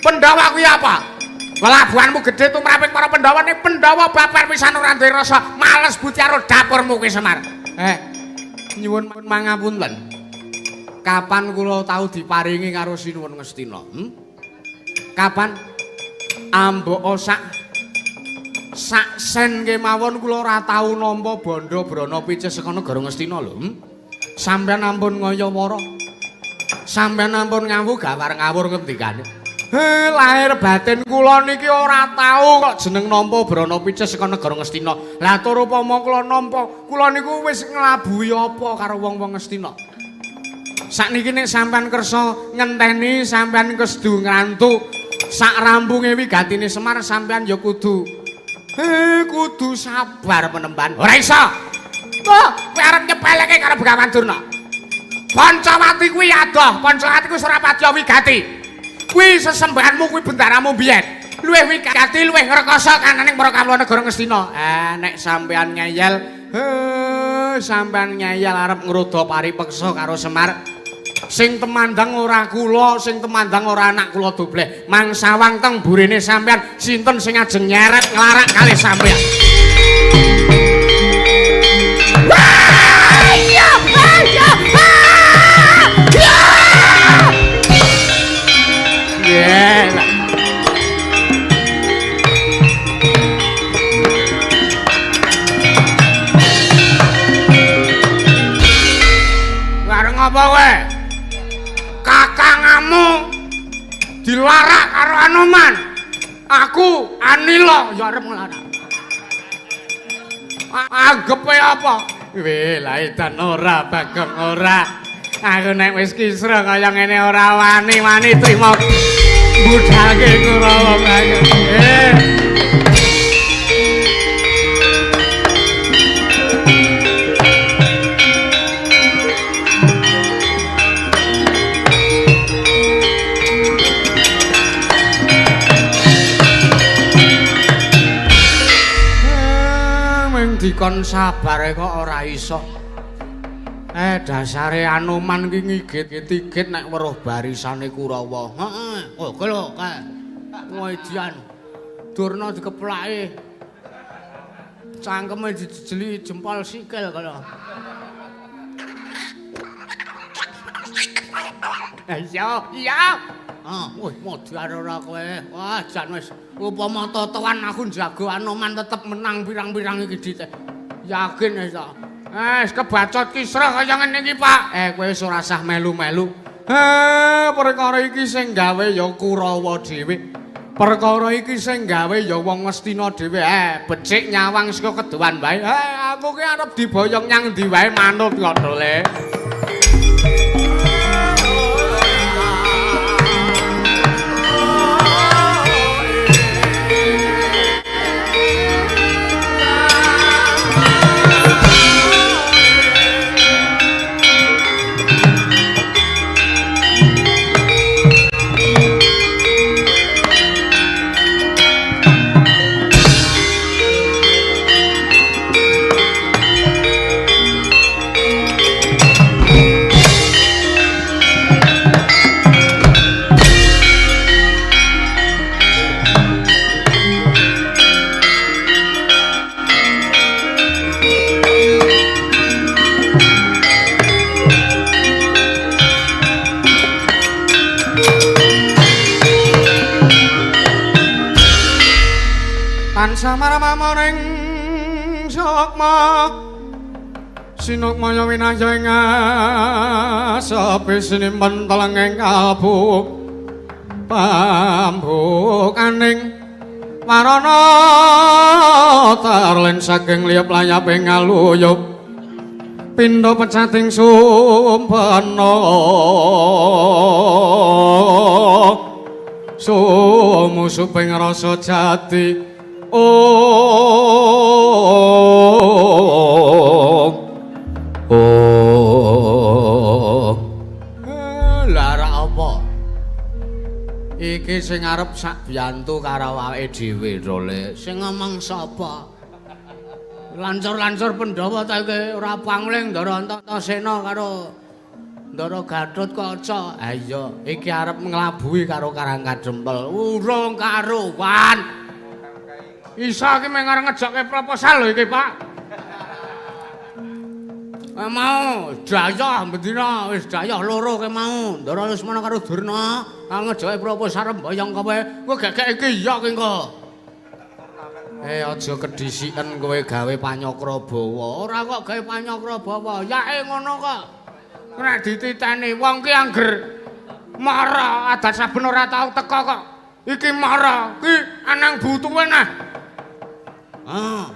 Pandhawa kuwi apa? Labuhanmu gedhe tumraping para Pandhawa ning Pandhawa babar pisan ora duwe rasa males buti karo dapurmu kuwi Semar. Nyuwun mangapunten. Kapan kula tau diparingi karo Sinuwun Ngastina? Kapan? Ambok sak sen kemawon kula ora tau nampa bandha brana picis saka negara Ngastina lho. Sampeyan ampun ngaya-wara. Sampeyan ampun ngawu gawar ngawur ngendikane. Lahir batin kula niki ora tau kok jeneng nampa brana picis saka negara Ngastina. Lah tur upama kula nampa, kula niku wis nglabuhi apa karo wong-wong Ngastina. Sakniki nek sampeyan kersa ngenteni, sampeyan kesdu ngrantu sak rampunge wigatine Semar, sampeyan ya kudu kudu sabar penemban. Ora iso. Wah, kowe arep nyepeleke karo Begawan Durna. Pancawati kuwi adoh, Pancawati kuwi ora padya wigati. Kuwi sesembahanmu, kuwi bendaramu biyen. Luwih wigati, luwih ngrekoso kananing para kawula negara Ngastina. Nek sampeyan ngeyel, sampeyan ngeyel arep ngrodha paripeksa karo Semar. Sing temandang ora kula, sing temandang ora anak kula dobleh. Mangsawang teng burine sampeyan, sinten sing ajeng nyeret nglarak kalih sampeyan. Wah, iya, iya. Yeah. Bareng apa kowe? Kakangamu dilarak karo Anoman. Aku Anila ya arep nglarak. Anggepe apa? Weh, lah edan ora Bagong ora. Aku nek wis kisra kaya ngene ora wani-wani trimo budalke Kurawa Bagong. dikon sabar kok ora iso. Dasare Anoman ki ngigit-igit nek weruh barisane Kurawa. Heeh. Oh, kowe lho kae. Ngedian. Durna dikeplaki. Cangkeme dijejeli jempol sikil kaya. Iya, iya. Ah, wih, modar ora kowe. Wah, jan wis upama totoan aku njago Anoman tetep menang pirang-pirang iki dit. Yakin wis ta. Wis kebacot kisra kaya ngene iki, Pak. Kowe wis ora sah melu-melu. Perkara iki sing gawe ya Kurawa dhewe. Perkara iki sing gawe ya wong Ngastina dhewe. Becik nyawang saka keduwan wae. Aku ki arep diboyong nyang ndi wae manut kok, Dole. Samaramaning sukma sinukmaya winaya ing asepi sinimpen telenging kalbu pambukaning warana terlen saking liyep layaping ngaluyup pindha pecating sumpena sumusuping rasa jati. Oh, oh, lara apa? Iki sing arep sak biyantu karo awake dhewe, Dole. Sing ngomong sapa? Lancur-lancur Pandhawa ta iki ora pangling Ndara Antasena karo Ndara Gatotkaca. Ha iya, iki arep nglabuhi karo Karang Kadempel. Urung karuwan. Isa iki mung arep ngejokke proposal lho iki, Pak. Mau dayah bendina wis dayah loro ke mau. Ndara Lesmana karo Durna ngejokke proposal mboyong kowe. Kowe gegek iki iya ki engko. Aja kedhisiken kowe gawe panyakra bawa. Ora kok gawe panyakra bawa. Yake ngono kok. Nek dititeni wong ki angger mara adat saben ora tau teka kok. Iki mara ki anang butuhe nah. Ah.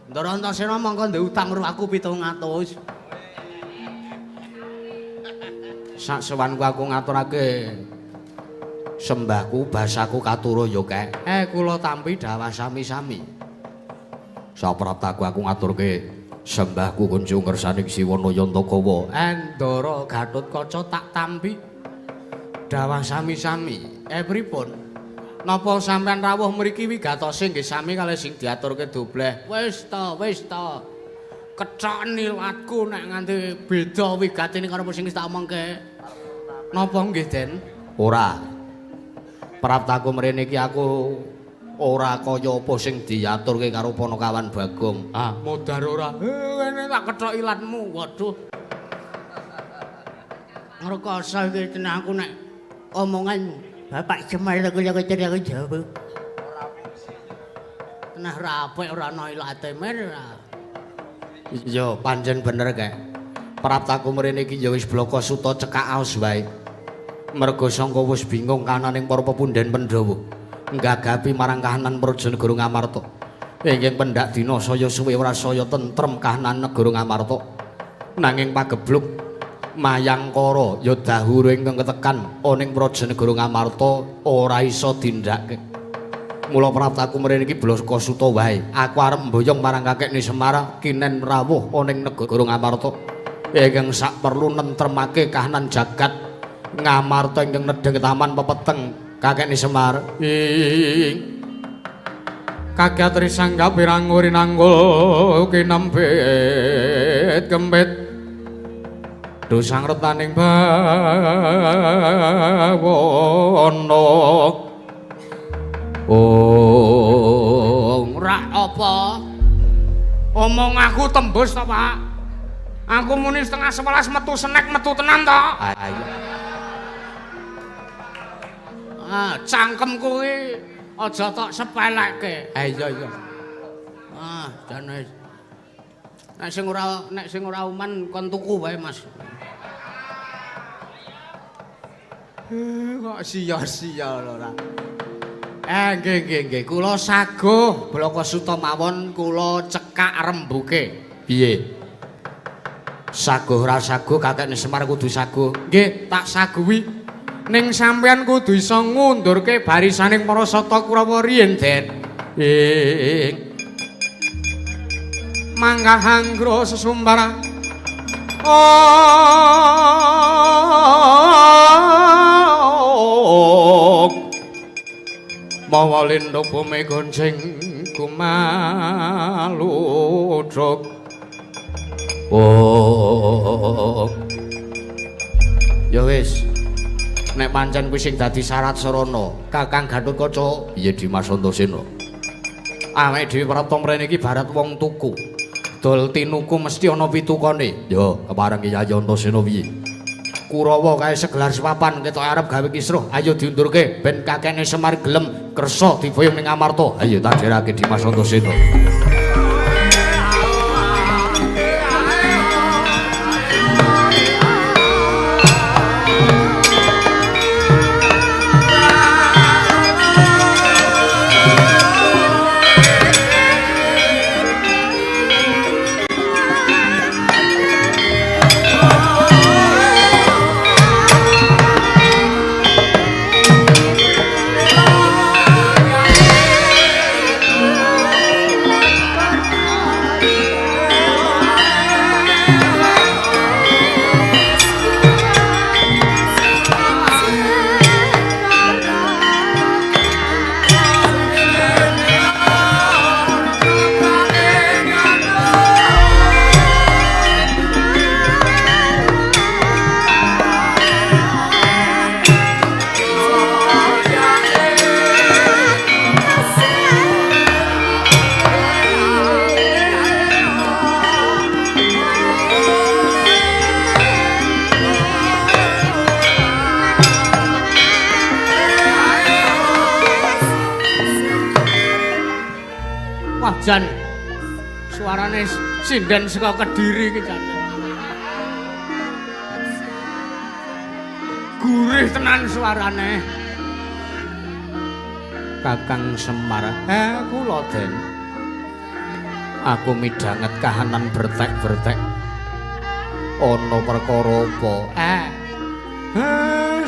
Ndara Antasena mongko ndek utang karo aku 700. Sak sewanku aku ngaturake sembahku basaku katura ya kek. Kula tampi dawah sami-sami. Sapraptaku aku ngaturke sembahku kunjung ngersaning Siwa Nayantakawa. Ndara Gatotkaca tak tampi dawah sami-sami. Pripun? Napa sampean rawuh mriki wigatose nggih sami kalih sing diaturke dobleh. Wis ta, wis ta. Kethok nilatku nek nganti beda wigatine karo sing wis tak omongke. Napa nggih, Den? Ora. Praptaku mrene iki aku ora kaya apa sing diaturke karo Panakawan Bagong. Ah, modar ora. Kene tak kethok ilatmu. Waduh. Ngrekoso iki tenan aku nek omongan Bapak Semar kula kecil Jawa. Tenah rapek ora ana ilate mer. Iya, pancen bener kek. Praptaku mrene iki ya wis blaka suta cekak aos wae. Merga sangka wis bingung kananing para pepundhen Pandhawa. Nggagapi marang kahanan Praja Negara Ngamarta. Ingkang pendak dina saya suwe ora saya tentrem kahanan negara Ngamarta. Nanging pagebluk Mayangkara ya dahuru ingkang ketekan ana ing Praja Negara Ngamarta ora iso dindhake. Mula praptaku mrene iki blaka suta wae. Aku arep mboyong marang kakekne Semar kinen rawuh ana ing negara Ngamarta. Ingkang sak perlu nentremake kahanan jagat Ngamarta ingkang nedheng taman pepeteng kakekne Semar. Ing Kakyat risanggap pirang rinanggul kinempit kempit dosang retaning bawana. Oh, ora apa? Omong aku tembus to, Pak. Aku muni 10:30 metu senek metu tenan to. Ayo. Ah, cangkem kuwi aja tok sepelekke. Iya iya. Ah, jan wis. Nek sing ora uman kon tuku wae, Mas. Kok sia-sia lho ora. Nggih nggih nggih, kula saguh Blaka Suta mawon kula cekak rembuke. Piye? Saguh ora saguh kakekne Semar kudu saguh. Nggih, tak saguhi. Ning sampeyan kudu iso ngundurke barisaning para sata Kurawa riyin, Den. Ing manggah anggra sesumbara. Oh. Mawa lindho bumi gonceng kumaludruk. Oh. Ya wis. Nek pancen kuwi sing dadi syarat sarana, Kakang Gathotkaca, piye Dimas Antasena? Awake dhewe prapta mrene iki barat wong tuku. Dol tinuku mesti ana pitukane. Ya, kepareng Kyai Antasena piye? Kurawa kae segelar sepapan ketok arep gawe kisruh, ayo diundurke ben kakene Semar gelem kersa diboyong ning Amarta. Ayo tak derake Dimas Antasena. Jan suarane sinden saka Kediri iki jan. Gurih tenan suarane. Kakang Semar, kula Den. Aku midhanget kahanan bertek-bertek. Ana perkara apa?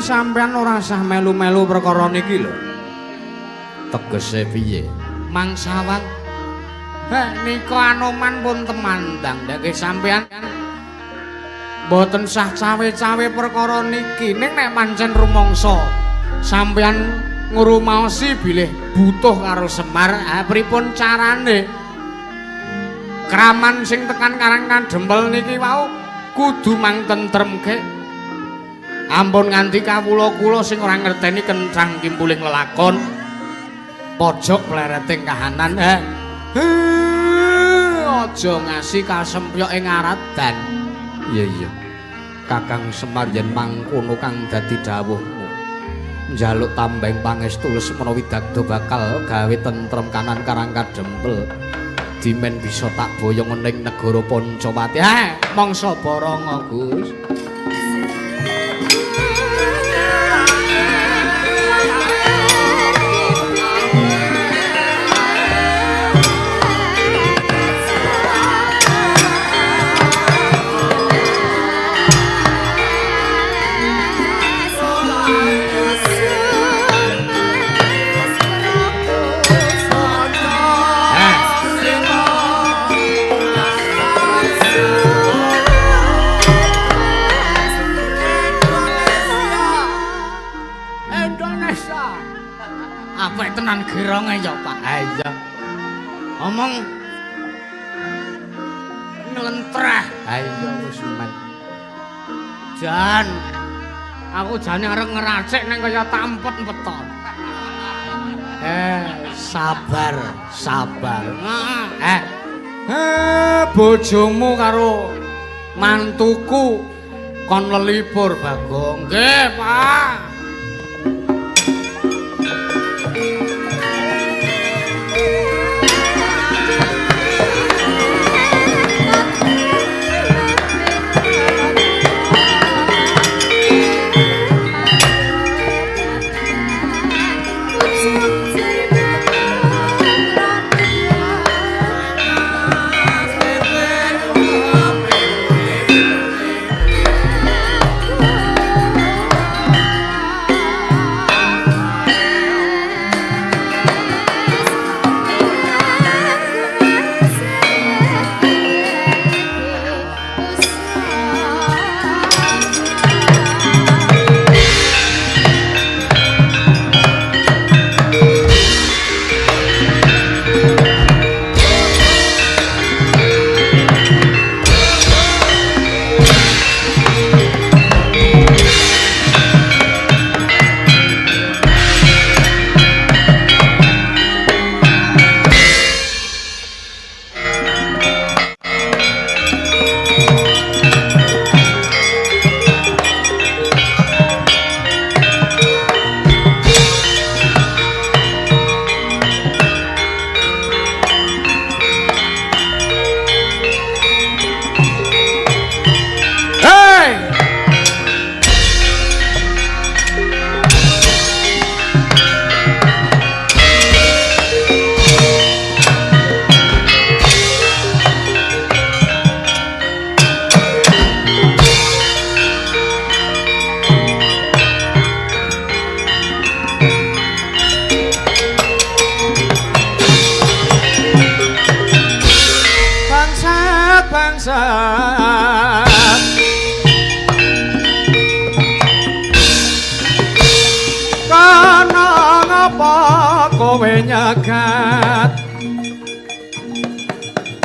Sampeyan ora usah melu-melu perkara niki lho. Tegese piye? Mangsawang. Nika Anoman pun temandang. Nggih sampeyan mboten sah cawe-cawe perkara niki. Ning nek pancen rumangsa sampeyan ngrumaosi bilih butuh karo Semar, pripun carane? Kraman sing tekan Karang Kadempel niki wau kudu mang tentremke. Ampun nganti kawula kula sing ora ngerteni kencang kimpuling lelakon pojok plereting kahanan. Aja ngasih kasempyok ing aradan. Iya iya. Kakang Semar yen mangkono kang dadi dawuhmu. Njaluk tambeng pangestu Lesmana Widagda bakal gawe tentrem kanan Karang Kadempel. Dimen bisa tak boyong ning negara Pancawati. Mangsa baranga, Gus. Tenan geronge ya Pak. Ha iya. Omong nglentreh. Ha iya wis men. Jan, aku jane arep ngeracik ning kaya tampet-empet to. Sabar, sabar. Bojomu karo mantuku kon lelipur, Bagong. Nggih, Pak.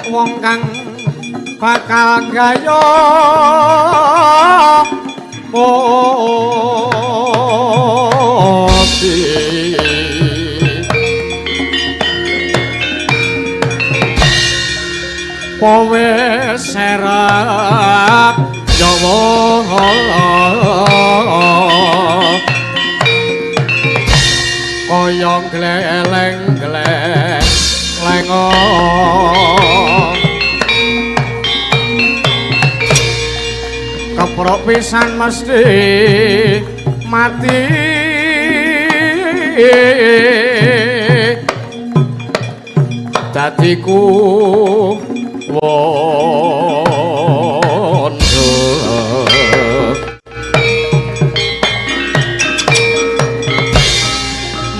Wong kang bakal gaya mati kowe serap Jawa kaya gleleng-gleleng keprok pisan mesti mati dadi ku wondo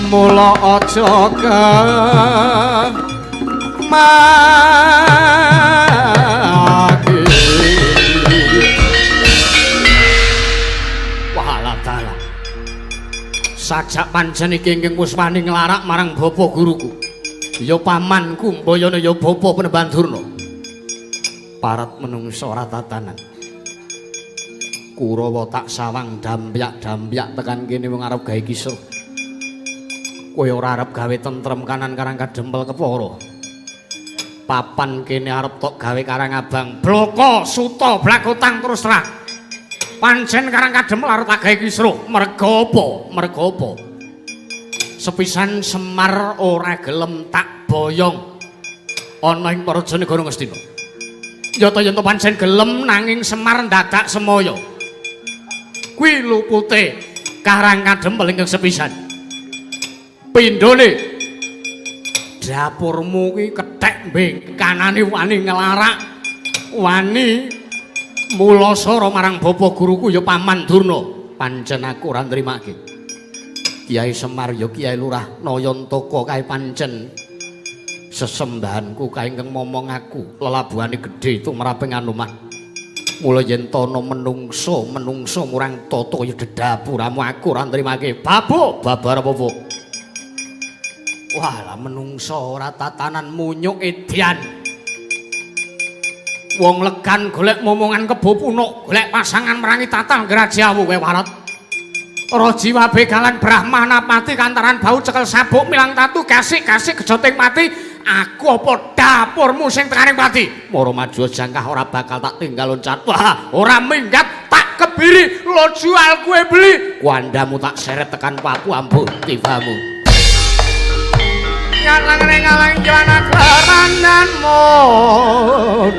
mula aja kemaki. Walah dalah. Sajak pancen iki ingkang wis wani nglarak marang bapa guruku. Ya pamanku mbayana ya bapa Panembahan Durna. Parat menungsa ora tatanan. Kurawa tak sawang dampyak-dampyak tekan kene wong arep gawe kisruh. Kowe ora arep gawe tentrem kanan karang kadempel kepara. Papan kene arep tok gawe karang abang. Bloko suta blakotang terus terang. Pancen karang kadempel arep tak gawe kisruh. Merga apa? Merga apa? Sepisan Semar ora gelem tak boyong ana ing Praja Negara Ngastina. Yata yen to pancen gelem nanging Semar ndadak semaya. Kuwi lupute karang kadempel ingkang sepisan. Pindhone dapurmu kuwi kethek mbengkanane wani nglarak wani mulasara marang bapa guruku ya Paman Durna. Pancen aku ora nrimake. Kiai Semar ya Kiai Lurah Nayantaka kae pancen sesembahanku kae ingkang momong aku lelabuhane gedhe tumraping Anoman. Mula yen tana menungso menungso murang tata ya dedapuramu aku ora nrimake. Babuk babar apa-apa. Wah, lah menungso ora tatanan munyuk edian. Wong legan golek momongan kebo punuk, golek pasangan merangi tatal grajawu kowe warat. Rajiwa begalan Brahmana pati kantaran bau cekel sabuk milang tatu kasik-kasik gejoting pati. Aku apa dapurmu sing tekaning pati? Moro maju jangkah ora bakal tak tinggal loncat. Wah, ora minggat tak kebiri, lo jual kue beli. Kuandamu tak seret tekan Papua ambu tibamu. Ngalang ngalang jalan keranan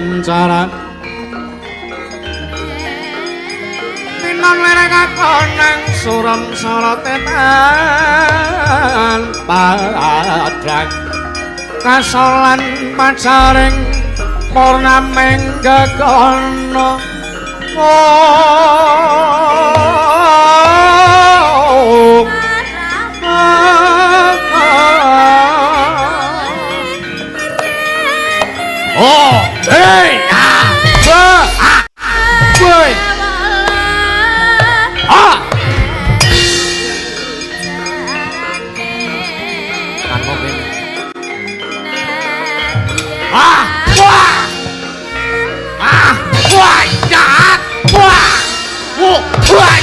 moncaran. Pinon lereng akonang suram sorotetan padang kasolan pacaring purnaming gegono. Oh, oh, hey, ah, ah, woi, ah, kan kok ngene. Ah, wah, ah, wah, jahat, wah, wah, wah.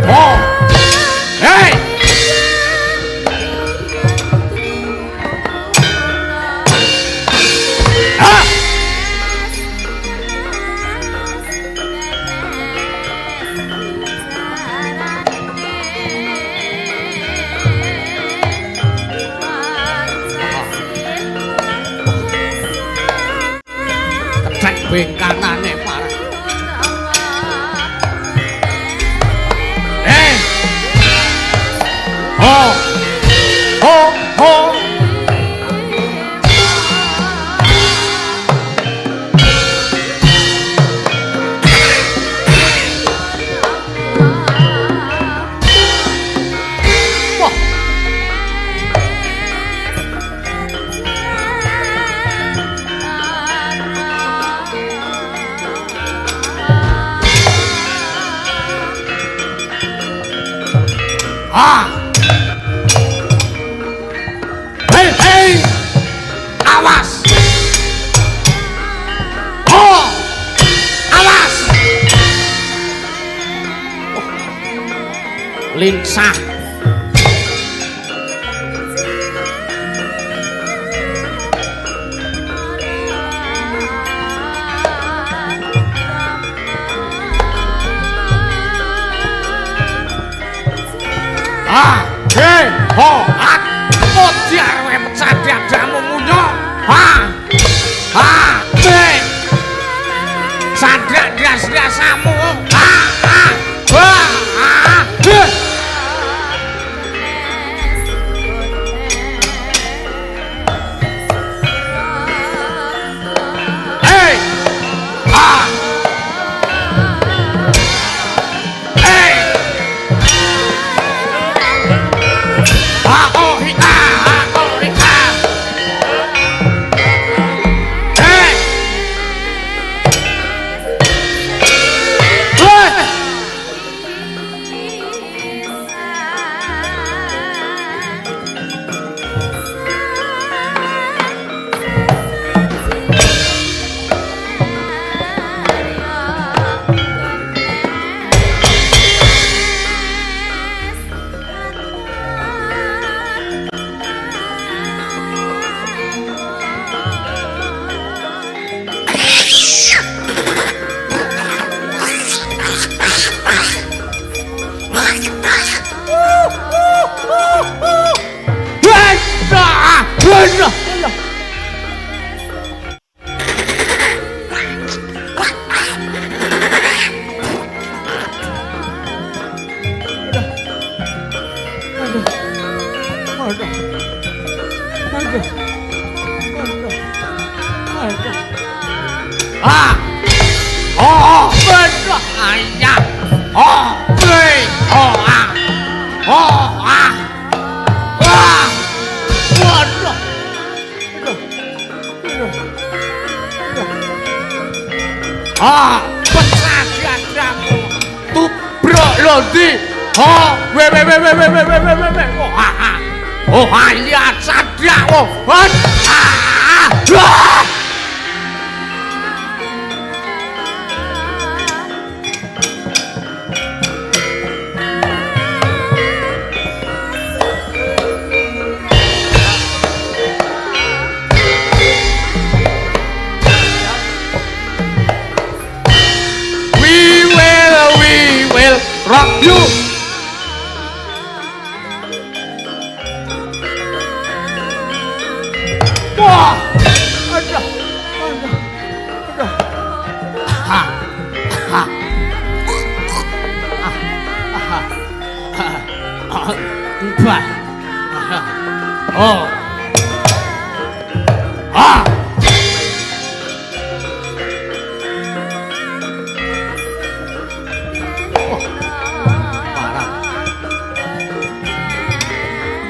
Oh, hey, ah, kecek bengkanane parah. Ho, ho, ho. Wah. Ah. Hei, hei. Awas. Oh. Awas. Oh. Lincah. Ah, hei, ho, ah. Modiar kowe pecah dadamu munyuk. Ha. Ha, be. Sadak das-dasamu. Ha, ha. Ha, ha. Be. Hey. Ha. Hey. Ha, oh, hi, ah. Ah! Oh, ayah. Oh, oh, ah. Oh, ah. Wah. Waduh. Aduh. Ha, pecah dadamu. Tubruk lho ndi? Ha, we we we we we we we we. Oh, ha ha. Oh, iya sadak. Oh, ah. Ah. Rock you. Wah, aduh, aduh, aduh. Ha, ha, ha, ha, ha, oh, ha.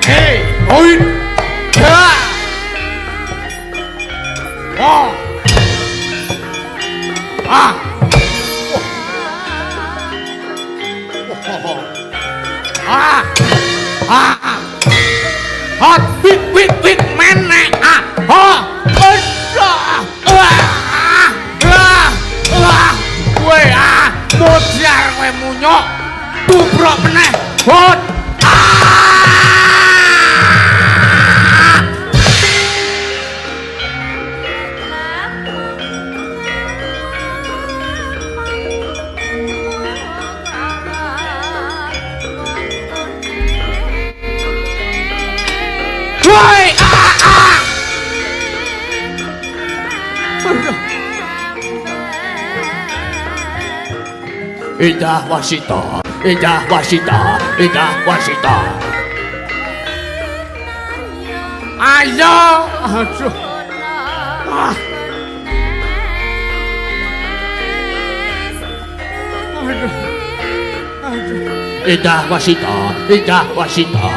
Hey, oi, ha, oh, ah, oh, ah, ah, hot, wit, wit, wit, mana, ah, oh, ah, ah, ah, ah, kowe ah, modar kowe munyuk, tubruk meneh, hot. Woi, ah, ah. Indah wasita, indah wasita, indah wasita. Ayo, aduh. Ah. Aduh. Aduh. Indah wasita, indah wasita.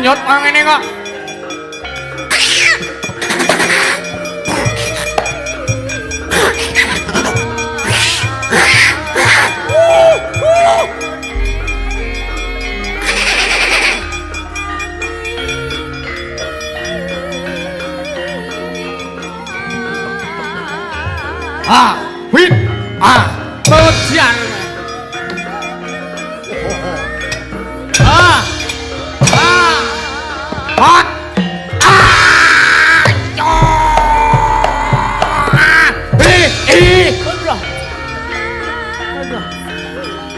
Nyot ngene kok. Ah, wit, ah, bodian. Ah. Ah. Hot. Ah. Yo. Ah. I. I.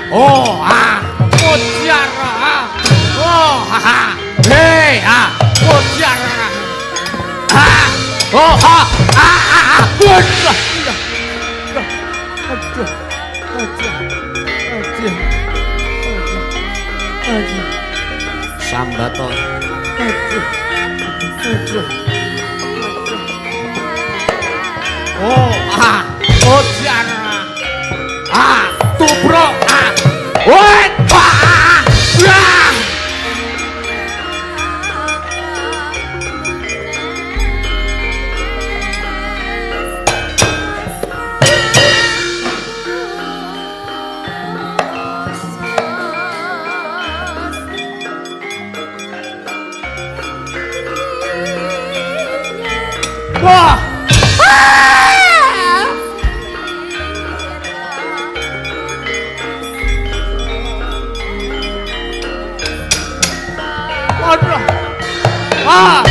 Oh, ah. Bodian. Ah. Oh, ha. Hey, ah. Bodian. Ah. Oh, ah. Ah, ah, ah. Bodian. Aduh, aduh, aduh, aduh, aduh. Sambato. Aduh, aduh, aduh. Oh, ah, ojar, ah, tubruk, ah, woi, ah, ah. Wah! Ah! Aduh. Ah!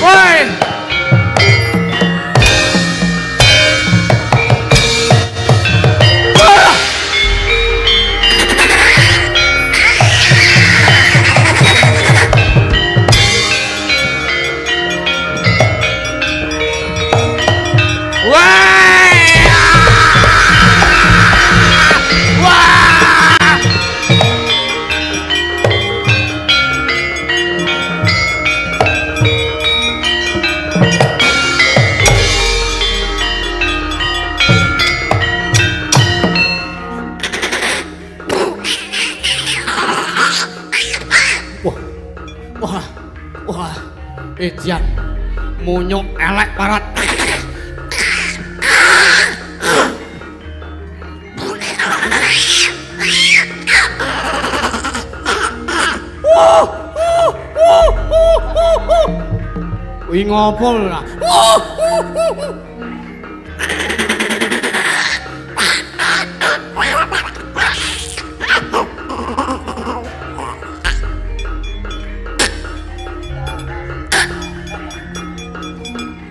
Woi! Ah! Wah! Wah! Ejan munyuk elek parat. Kuwi ngopo lho?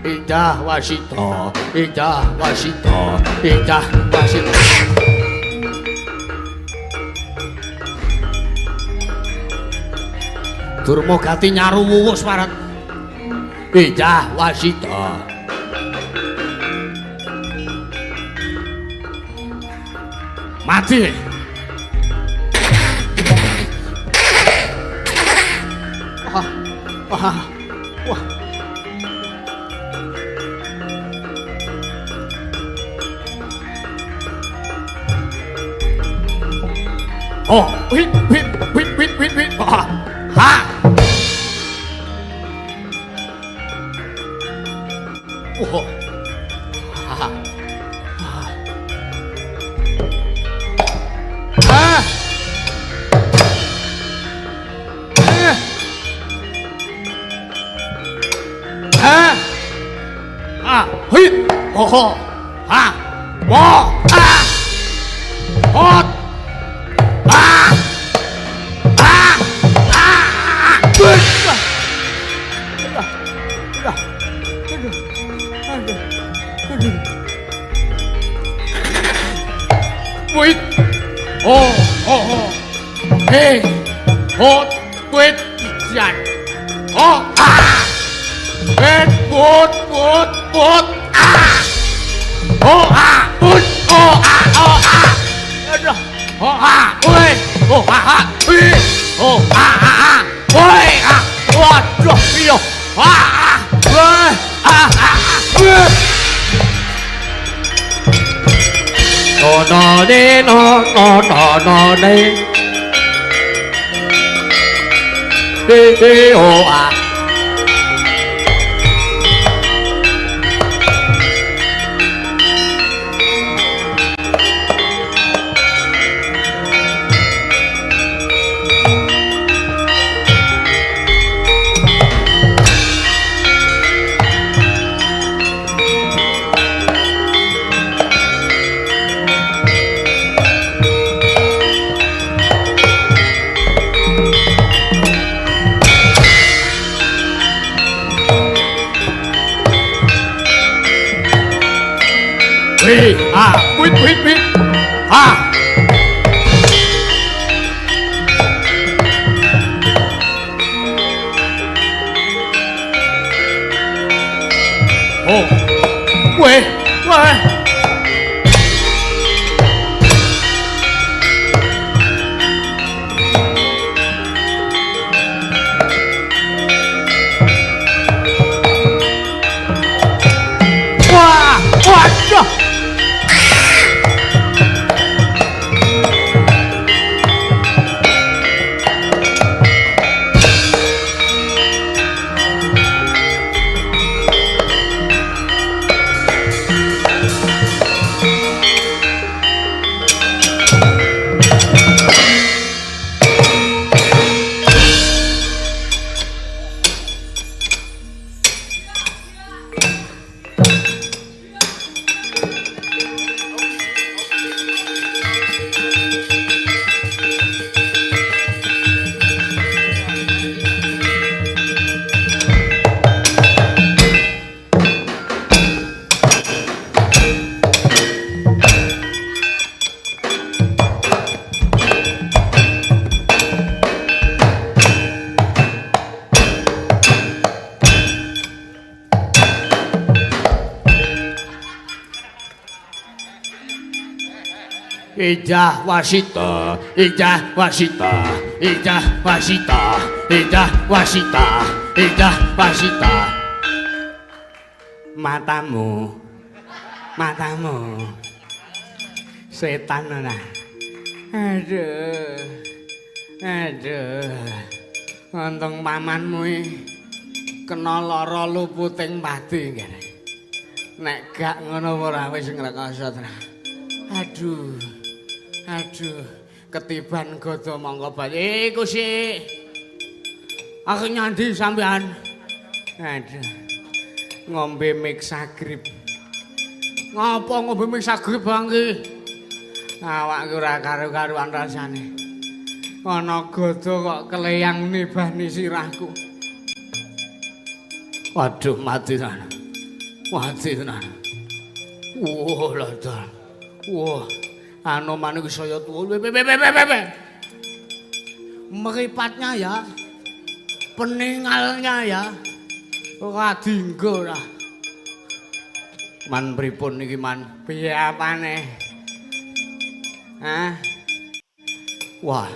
Indah wasita, indah wasita, indah wasita. Durma gati nyaru wuwus parat. Indah wasita. Mati. Wah, wah, wah. Oh, wit wit wit wit wit wit. Ha. Ha. Oh. Ha. Ha. Ha. Ha. Ha. Hit. Oh. Ha. Wo. Ha. Hot. Wait. Oh, oh, oh. Hey. Hot. Wait. Jan. Oh. Ah. Wait. Bot. Bot. Bot. Ah. Oh. Ah. But. Oh. Ah. Oh. Ah. Aduh. Oh. Ah. Wait. Oh. Ah. Ah. Wait. Oh. Ah. Ah. Ah. Wait. Ah. Waduh. Iya. Ah. Ah. Wait. Ah. Ah. Wait. No no de no no no no de de de o a. Wih, ah, wit, wit, wit, ah. Oh, weh, weh. Wah, waduh. Ijah wasita, ijah wasita, ijah wasita, ijah wasita, ijah wasita. Matamu, matamu, setan ora. Aduh, aduh, untung pamanmu iki Kena lara luputing pati ngene. Nek gak ngono ora wis ngrekoso tenan. Aduh. Aduh, ketiban gada mongko bali. Iku sik. Aku nyandi sampean. Aduh. Ngombe mixagrip. Ngapa ngombe mixagrip bang ki? Awakku ora karu-karuan rasane. Ana gada kok keleyang nibani sirahku. Waduh, mati tenan. Mati tenan. Wah, lha. Wah, Anoman iku saya tuwa. Meripatnya ya. Peningalnya ya. Ora dinggo ora. Man pripun iki, Man? Piye apane? Hah? Wah.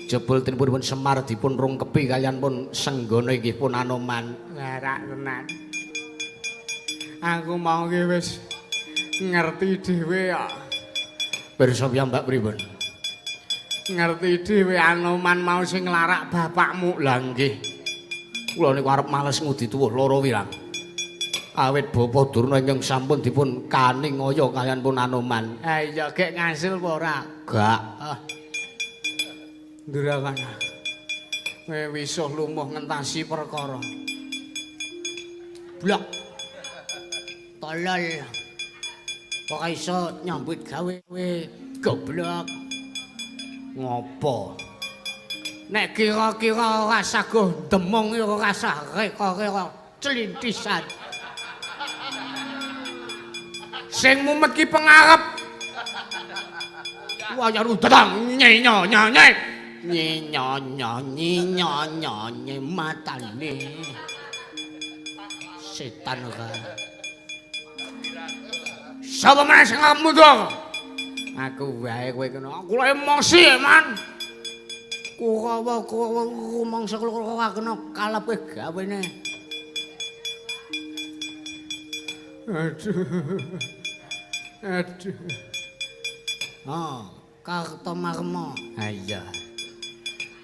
Jebul tinipun Semar dipun rungkepi kaliyan pun senggana inggih pun Anoman. Larak tenan. Aku mau ki wis ngerti dhewe kok. Pirsa piyambak pripun? Ngerti dhewe Anoman mau sing nglarak bapakmu. Lah nggih. Kula niku arep males ngudi tuwuh loro wirang. Awit Bapa Durna ingkang sampun dipun kaningaya kaliyan pun Anoman. Ha iya gek ngasil apa ora? Gak. Ah. Ndrakana. Kowe wisuh lumuh ngentasi perkara. Blok. Tolol. Kok iso nyambut gawe kowe goblok. Ngopo? Nek kira-kira ora saguh demung ya ora sah reka-reka clintisan. Sing mumet ki pengarep. Wah ya rudang nyenyo nyenyo. Nyenyo nyenyo nyenyo matane. Setan ora. Sapa meneh sing arep mundur? Aku wae kowe kena. Aku lho emosi, Man. Kurawa kurawa rumangsa kula kena kalepe gawene. Aduh. Aduh. Oh, Kartomarma. Ha iya.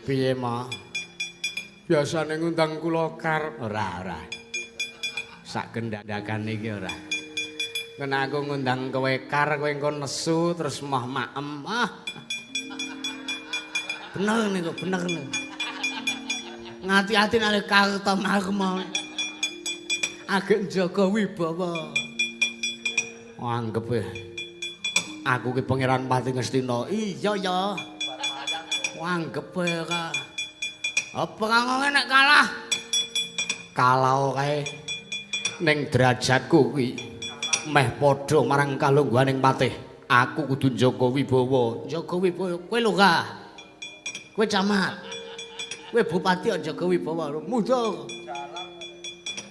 Piye, Ma? Biasane ngundang kula kar. Ora, ora. Sak kendhakan iki ora. Kena aku ngundang kowe kar, kowe engko nesu terus moh maem. Ah. Bener niku, bener niku. Ngati-ati nek Kartomarma. Agek njaga wibawa. Anggep aku ki Pangeran Pati Ngastina. Iya ya. Anggep ka. Apa kangone nek kalah? Kalah kae ning derajatku kuwi meh padha marang kalungguhaning patih. Aku kudu njaga wibawa. Njaga wibawa kowe lho ka. Kowe camat. Kowe bupati kok njaga wibawa. Mundur.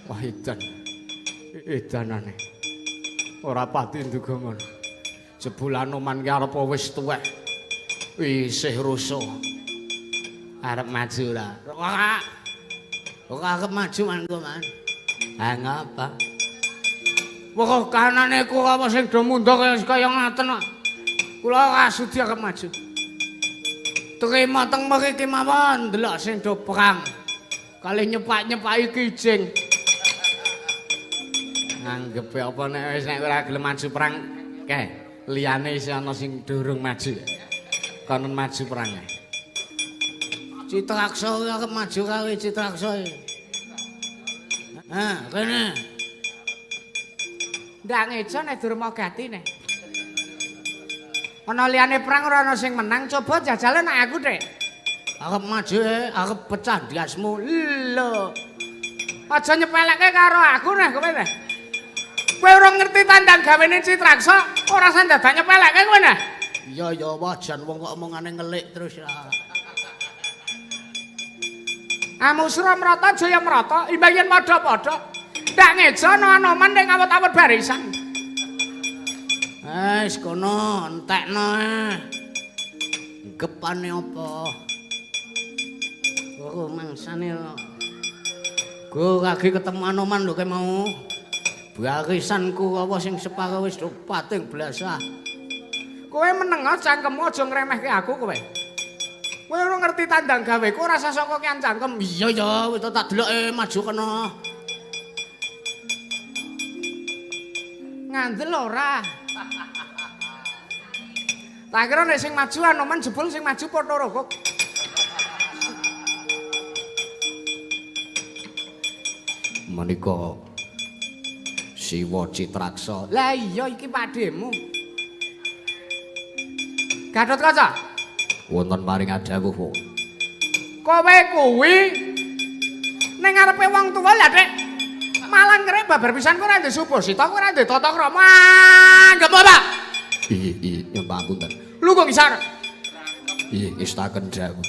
Wah edan. Edanane. Ora pati nduga ngono. Jebul Anoman ki arep wis tuwek. Isih rusuh. Arep maju ora? Ora. Ora arep maju man kok, Man. Ha ngapa? Wah kanane Kurawa sing do mundur kaya ngaten kok. Kula ora sudi arep maju. Trima teng mriki mawon ndelok sing do perang. Kalih nyepak-nyepaki kijing. Anggepe apa nek wis nek ora gelem maju perang kae liyane isih ana sing durung maju. Konon maju perang. Citraksa arep maju kae Citraksa. Ha, kene. Ndak ngejo nek Durmagati nek. Ana liyane perang ora ana sing menang, coba jajale nek aku, Dik. Arep maju, arep pecah ndasmu. Lho. Aja nyepelekke karo aku nek kowe nek. Kowe ora ngerti tandang gawene Citraksa, ora usah dadak nyepelekke kowe nek. Iya ya, wah jan wong kok omongane ngelik terus ya. Amusra mrata jaya mrata, imbang yen padha-padha. Ndak ngejo ana Anoman ning awet-awet barisan. Wis kono entekno. Gepane apa? Ora mangsane. Go lagi ketemu Anoman lho kae mau. Barisan Kurawa sing separo wis pating blasah. Kowe meneng cangkemmu aja ngremehke aku kowe. Kowe ora ngerti tandang gaweku ora usah sok kokean cangkem. Iya ya, wis tak deloke maju kena. Ngandel ora. Tak kira nek sing maju Anoman jebul sing maju Pothorokok. Menika Siwa Citraksa. Lah iya iki padhemu. Gatotkaca. Wonten paring adhawuh. Kowe kuwi ning ngarepe wong tuwa lha Dik. Malah ngrek babar pisan kowe ora ndek subasita, kowe ora ndek tata krama. Anggep apa? Iya, iya, nyuwun pangapunten. Lungguh ngisor. Iya, ngestaken dawuh.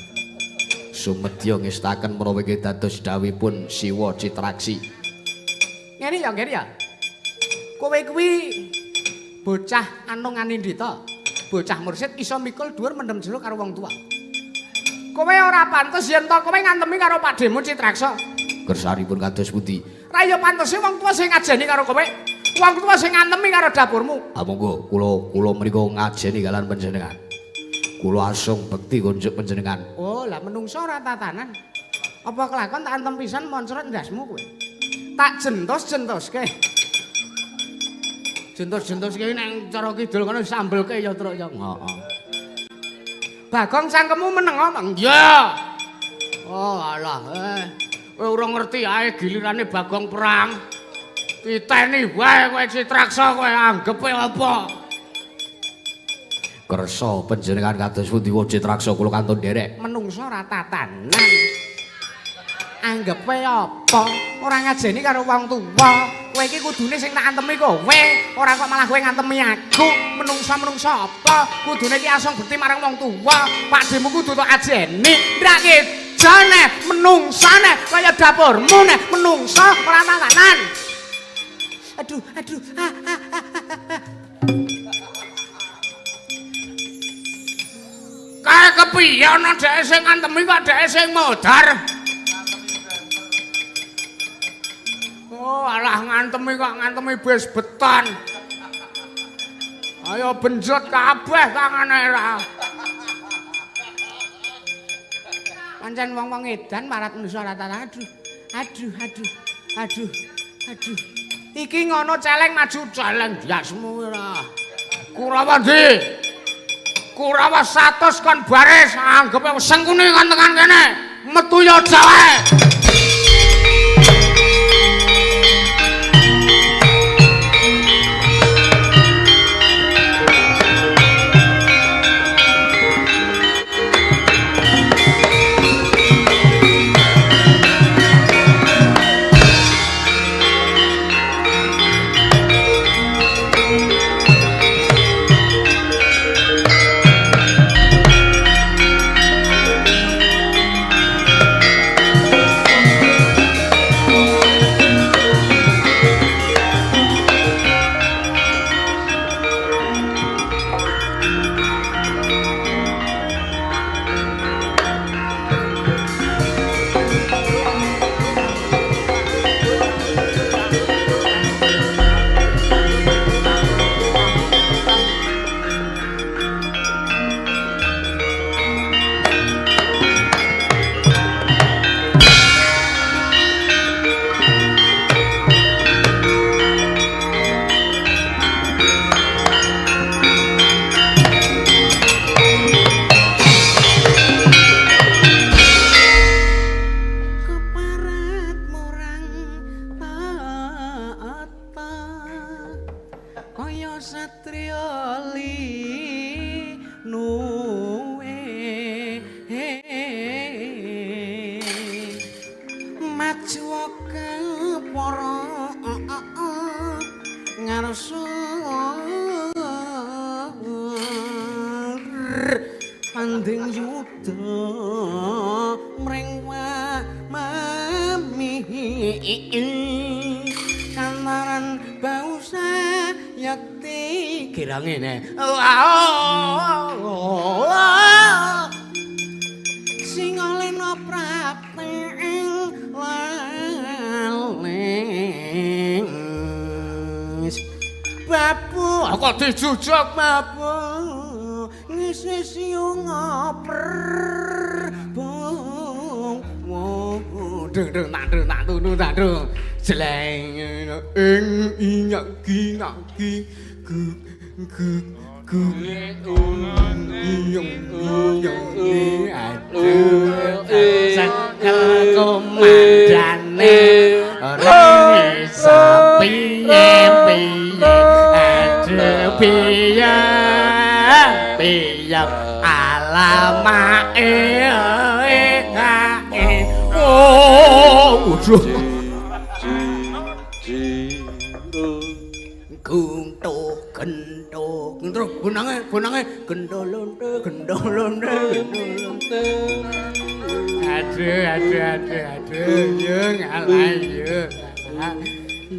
Sumedya ngestaken menawi dados dawuhipun Siwa Citraksi. Ngene ya, ngene ya. Kowe kuwi bocah anung anindita. Bocah mursid iso mikul dhuwur mendem jero karo wong tua. Kowe ora pantes yen to kowe ngantemi karo pakdhemu Citraksa. Kersanipun kados pundi? Ra ya pantese wong tua sing ngajeni karo kowe. Wong tua sing ngantemi karo dapurmu. Ah monggo kula kula mriku ngajeni kalian panjenengan. Kula asung bekti kunjuk panjenengan. Oh, lah menungso ora tatanan. Apa kelakon tak antem pisan moncrot ndasmu kowe. Tak jentos-jentoske. Jentos-jentoske nang cara kidul kono sambelke ya truk ya. Heeh. Bagong cangkemmu meneng omong. Iya. Oh alah kowe ora ngerti ae gilirane Bagong perang. Titeni wae kowe Citraksa kowe anggepe apa? Kersa panjenengan kados pundi Citraksa kula kantun nderek. Menungso ora tatanan. Anggepe apa? Ora ngajeni karo wong tuwa. Kowe iki kudune sing tak antemi kowe, ora kok malah kowe ngantemi aku. Menungso-menungso apa? Kudune iki asung bekti marang wong tuwa. Pakdhemu kudu tok ajeni. Ndak kejane menungsane kaya dapurmu nek menungso ora tatanan. Aduh, aduh. Ah, ah, ah, ah. Kae kepiye ana dheke sing ngantemi kok dheke sing modar. Oh, alah ngantemi kok ngantemi bis beton. Ayo benjot kabeh tangane ra. Pancen wong-wong edan marat manusa ora tatanan. Aduh, aduh, aduh, aduh, aduh. Iki ngono celeng maju celeng diasmu ora. Kurawa ndi? Kurawa 100 kon baris anggepe sengkune kon tekan kene. Metu ya wae. Babu, kok dijujuk babu. ngisis yunga perbung dung dung tak dung tak dung tak dung jeleng ing inyak ki nak ki gu gu gu iyong iyong aduh sekel komandane ora iso piye piye aduh piye piye alamake oh, guntuh gentuh terus bonange bonange gendolonte gendolonte gendolonte aduh aduh aduh aduh yo ngalah yo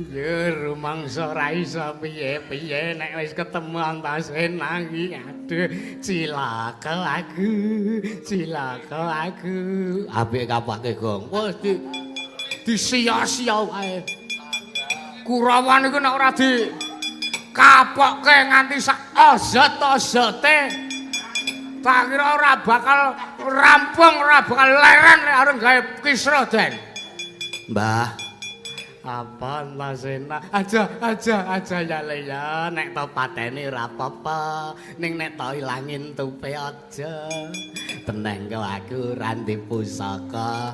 yo rumangsa ra iso piye-piye nek wis ketemu Antasena iki aduh cilaka aku cilaka aku apik kapake gong wis disia-sia wae. Kurawa niku nek ora di kapokke nganti sak ozot-ozote tak kira ora bakal rampung, ora bakal leren nek arep gawe kisra Den. Mbah, apa Antasena? Aja aja aja ya le ya nek to pateni ora apa-apa, ning nek to ilangin tupe aja. Teneng kok aku ora ndek pusaka.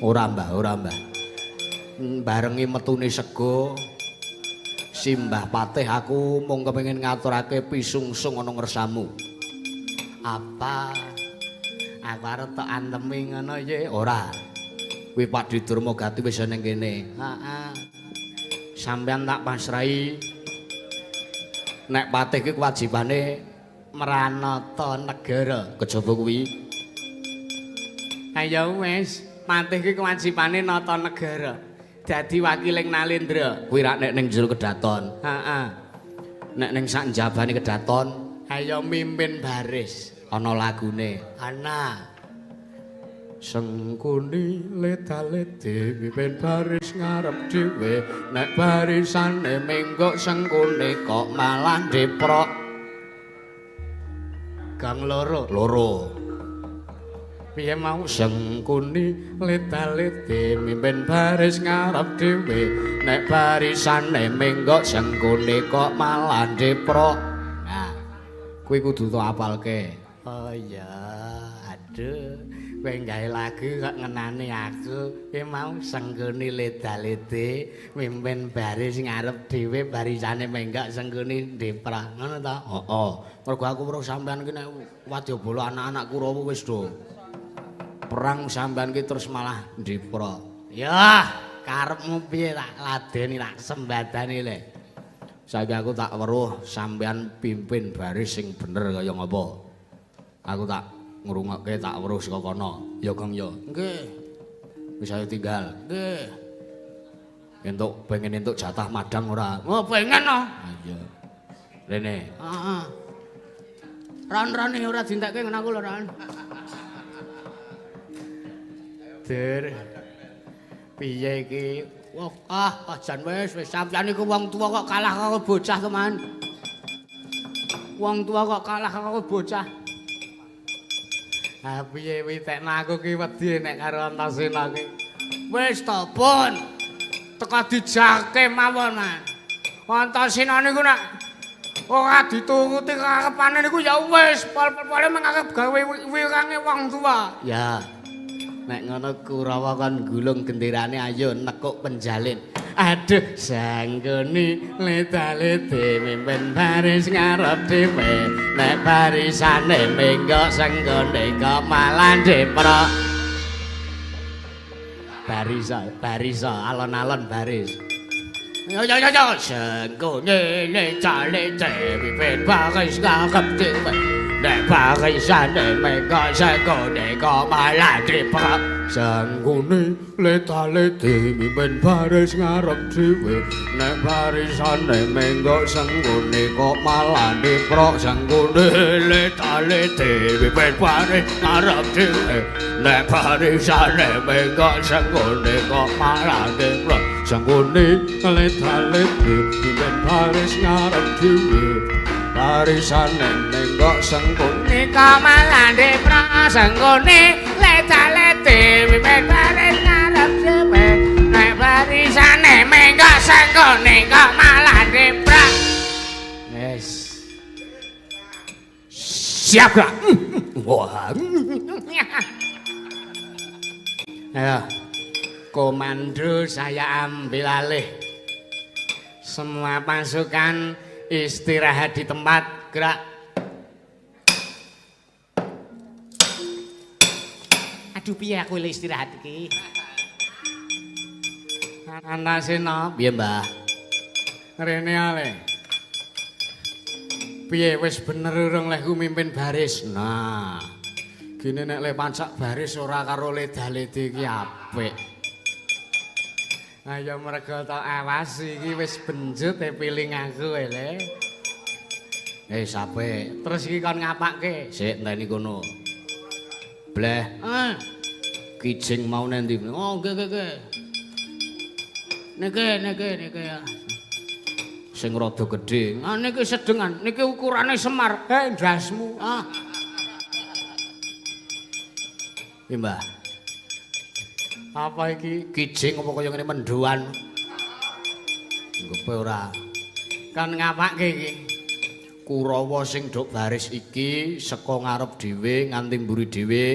Ora Mbah, ora Mbah. Barengi metune sego Simbah Patih aku mung kepengin ngaturake pisungsung ana ngersamu. Apa? Aku arep tok antemi ngono ye? Ora. Kuwi Pakdhe Durmagati wis ning kene. Heeh. Sampeyan tak pasrahi. Nek Patih ki kewajibane mranata negara. Kejaba kuwi. Ayo wis, Patih ki kewajibane nata negara. Dadi wakiling Nalendra. Kuwi rak nek ning jero kedaton. Heeh. Nek ning sak njabane kedaton, ayo mimpin baris. Ana lagune. Ana. Sengkuni leda-lede mimpin baris ngarep dhewe, nek barisane menggok sengkune kok malah deprok. Gang loro. Loro. Piye mau sengkuni leda-lede mimpin baris ngarep dhewe, nek barisane menggok sengkune kok malah deprok. Nah, kuwi kudu tok apalke. Oh iya, aduh, kowe gawe lagu kok ngenani aku. Piye mau sengkuni leda-lede mimpin baris ngarep dhewe, barisane menggok sengkuni deprok. Ngono ta? Heeh. Mergo aku weruh sampean ki nek wadyabala anak-anak Kurawa wis do perang sampean ki terus malah ndeprok. Ya, karepmu piye tak ladeni tak sembadani le. Saiki aku tak weruh sampean pimpin baris sing bener kaya ngapa. Aku tak ngrungokke tak weruh saka kono. Ya Gong ya. Nggih. Wis ayo tinggal. Nggih. Entuk pengen entuk jatah madang ora? Oh, pengen no. Ha iya. Rene. Heeh. Ron-rone ora dintekke ngono aku lho, Ron. Dur. Piye iki? Wah, ah, jan wis wis sampeyan iku wong tuwa kok kalah karo bocah to, Man. Wong tuwa kok kalah karo bocah. Ah, piye witekno aku ki wedi nek karo Antasena ki. Wis to, Pun. Teka dijake mawon, Man. Antasena niku nek ora dituruti karepane niku ya wis pol-pole mengake gawe wirange wong tuwa. Ya. Nek ngono Kurawa kon gulung genderane ayo nekuk penjalin. Aduh, sanggoni leda-lede mimpin baris ngarep dhewe, nek barisane menggok senggone kok malah deprok. Baris, baris, alon-alon baris. Yo yo yo yo, senggone leda-lede mimpin baris ngarep dhewe, nek barisane menggok senggone kok malah deprok. Sanggone leda-lede mimpin baris ngarep dhewe, nek barisane menggok senggone kok malah deprok. Sanggone leda-lede mimpin baris ngarep dhewe, nek barisane menggok senggone kok malah deprok. Sanggone leda-lede mimpin baris ngarep dhewe, Barisane nenggok Sengkuni kok malah ndepra Sengkuni lecalete wiwit baris ngarep dhewe nek barisane menggok Sengkuni kok malah ndepra. Wis siap gak? Wah. Ayo, komando saya ambil alih. Semua pasukan istirahat di tempat, gerak. Aduh piye aku istirahat iki? Antasena, piye Mbah? Rene ale. Piye wis bener urung lehku mimpin baris? Nah, gini nek le pancak baris ora karo leda-lede iki apik. Ayo mergo tok awas iki wis benjut e piling aku le. Apik. Terus iki kon ngapake? Sik enteni kono. Bleh. Kijing mau nendi? Oh, nggih nggih nggih. Niki niki niki ya. Sing rada gedhe. Ah niki sedengan, niki ukurane Semar. Ndasmu. Ah. Piye, Mbah? Apa iki? Kijing apa kaya ngene mendoan? Nggepe ora. Kon ngapake iki? Kurawa sing dok baris iki saka ngarep dhewe nganti mburi dhewe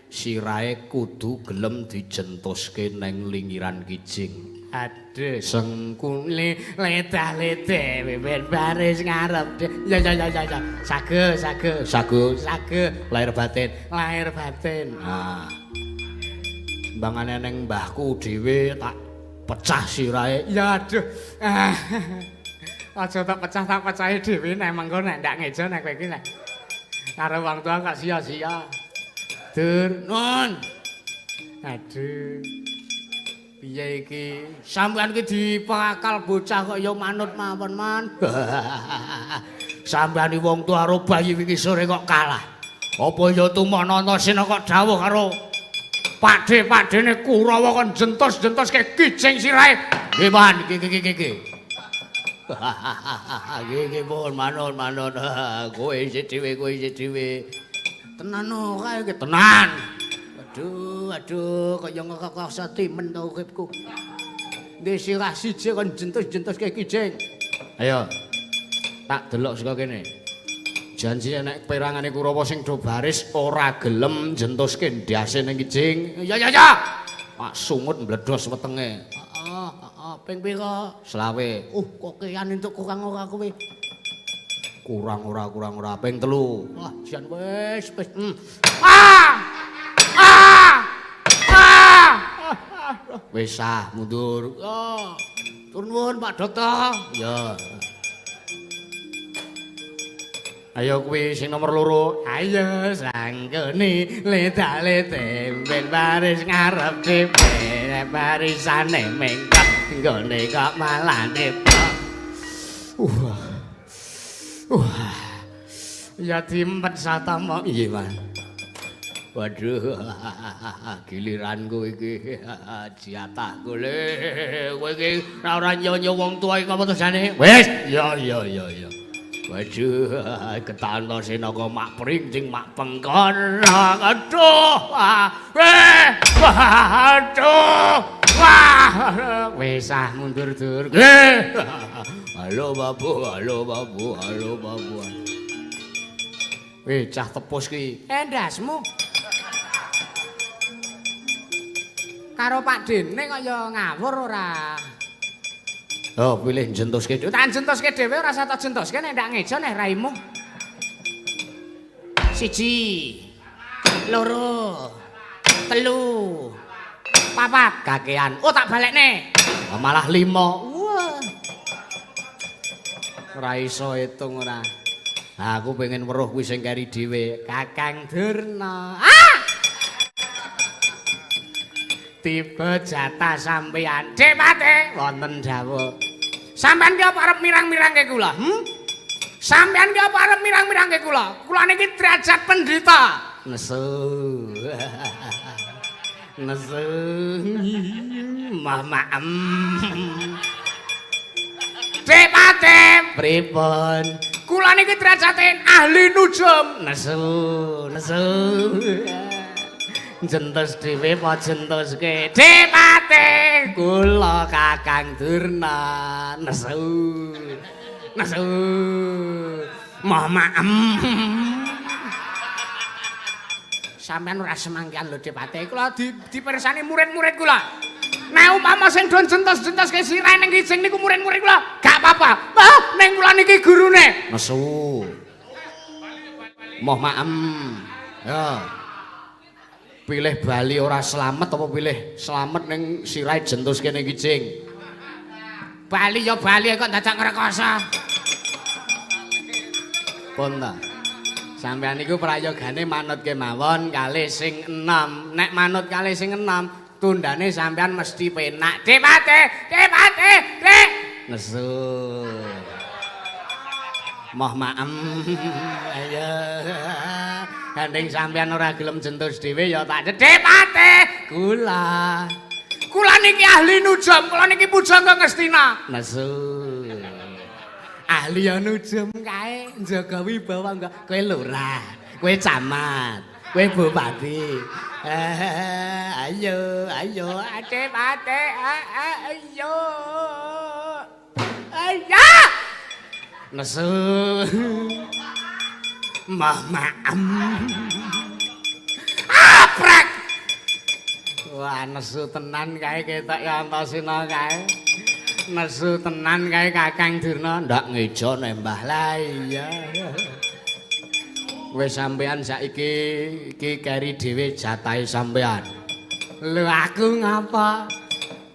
sirahe kudu gelem dijentoske neng lingiran kijing. Aduh, Sengkuni ledah-lede wiwit baris ngarep. Ya ya ya ya ya. Sage sage sagu sage lahir batin. Lahir batin. Nah. Mbangane neng mbahku dhewe tak pecah sirahe. Ya aduh. Aja tak pecah tak pecahe dhewe nek mengko nek ndak ngejo nek kowe iki nek karo wong tua kok sia-sia. Dur, nun. Aduh. Piye iki? Sampeyan iki dipakal bocah kok ya manut mawon, Man. Sampeyan iki wong tua karo bayi wingi sore kok kalah. Apa ya tumana Antasena kok dawuh karo Pakde-pakdene Kurawa kon jentos-jentoske kijing sirahe. Nggih, Man, iki iki iki. Nggih nggih pun manut manut. Kowe isih dhewe, kowe isih dhewe. Tenan ora iki, tenan. Aduh, aduh, kaya ngekok setimen to uripku. Ndek sirah siji kon jentos-jentoske kijing. Ayo. Tak delok saka kene. Janji nek perangane Kurawa sing do baris ora gelem jentoske ndase ning kijing. Ya ya ya. Pak sungut mbledos wetenge. Heeh, heeh, ping pira? 25. Kokean entuk kurang ora kowe. Kurang ora, kurang ora, ping 3. Wah, jan wis wis. Ah! Ah! Ah! Wis ah, mundur. Oh. Tur nuwun Pak Dokter. Ya. Ayo kuwi sing nomor 2. Ayo Sangkuni ledak-lede ben baris ngarep dhewe barisane mengkot nggone kok malah nepok. Wah. Ya diempet satama. Iya, Man. Waduh, giliranku iki jatahku le. Kowe iki ora nyonya wong tuwa iki apa to jane? Wis, ya ya ya ya. Waduh, ketantasena kok mak printing mak pengkon. Aduh, weh, aduh. Wah, wis ah mundur dur. Halo babu, halo babu, halo babu. Weh, cah tepus ki. Endasmu. Karo Pak Dene kok ya ngawur ora. Oh, pilih jentoske dhewe. Tak jentoske dhewe ora usah tak jentoske nek ndak ngejo nek raimu. 1 2 3 4 kakean. Oh, tak balekne. Malah 5. Wah. Ora iso hitung ora. Aku pengen weruh kuwi sing keri dhewe, Kakang Durna. Ah! Tiba jatah sampeyan. Dik Pate, wonten dawuh. Sampeyan ki apa arep mirang-mirangke kula? Sampeyan ki apa arep mirang-mirangke kula? Kula niki derajat pendhita. Nesu. Nesu. Mamaem. Dik Pate, pripun? Kula niki derajate ahli nujum. Nesu, nesu. Jentos dhewe apa jentoske? Depate kula Kakang Durna nesu. Nesu. Moh maem. Sampeyan ora semangkian lho Depate. Kula dipirsani murid-murid kula. Nek umpama sing do jentos-jentoske sirahe ning kijing niku murid-murid kula, gak apa-apa. Ah, ning kula niki gurune. Nesu. Moh maem. Ya. Pilih bali ora slamet apa pilih slamet ning sirahe jentoske ning kijing? Bali ya bali kok dadak ngrekoso. Pun ta. Sampeyan niku prayogane manut kemawon kalih sing enom. Nek manut kalih sing enom, tundane sampeyan mesti penak. Depate, depate, dek. Nesu. Moh maem. Ayo. Gandeng sampeyan ora gelem jentus dhewe ya tak Depate. Kula. Kula niki ahli nujum, kula niki pujangga Ngastina. Nesu. Ahli ya nujum kae njaga wibawa enggak. Kowe lurah, kowe camat, kowe bupati. Ayo, ayo, Depate, ayo. Ayo. Nesu. Mah maem. Aprek. Wah, nesu tenan kae ketok ya Antasena kae. Nesu tenan kae Kakang Durna ndak ngejo nembah. Lah iya. Wis sampean saiki iki keri dhewe jatahe sampean. Lho aku ngapa?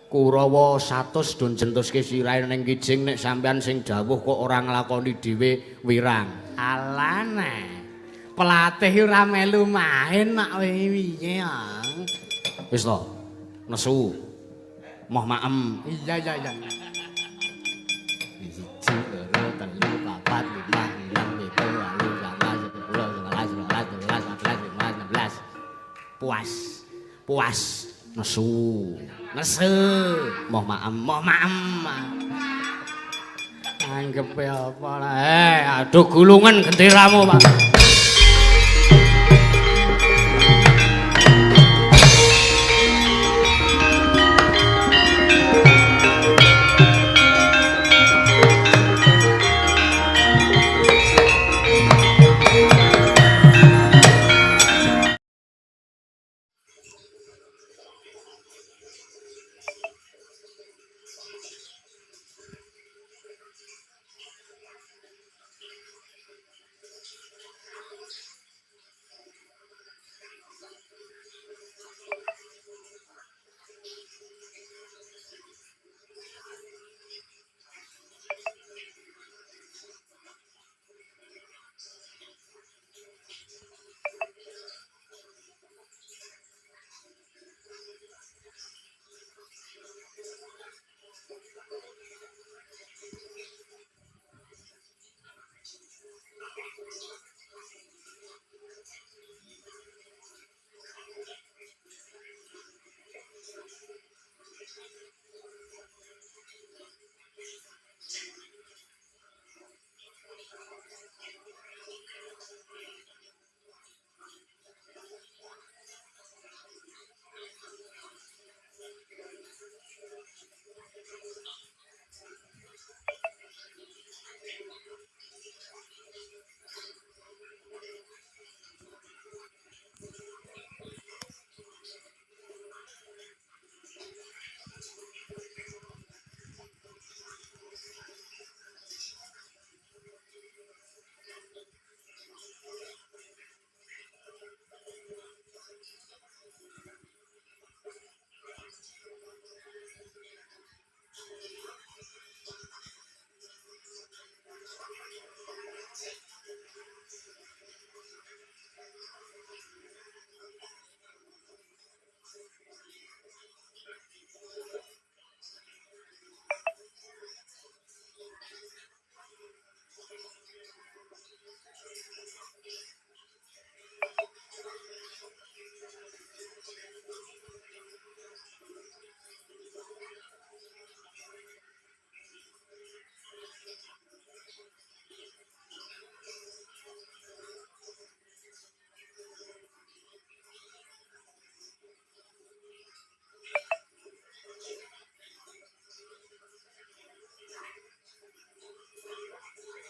Kurawa 100 don jentuske sirahe ning kijing nek sampean sing dawuh kok ora nglakoni dhewe wirang. Alane. Pelatih ora melu main nak piye ya. Wis to. Nesu. Moh maem. Iya iya iya. 1 2 3 4 5 6 7 8 9 10 11 12 13 14 15 16. Puas. Puas. Nesu. Nesu. Moh maem, moh maem. Anggepe apa lah. Aduh gulungan genderamu, Pak.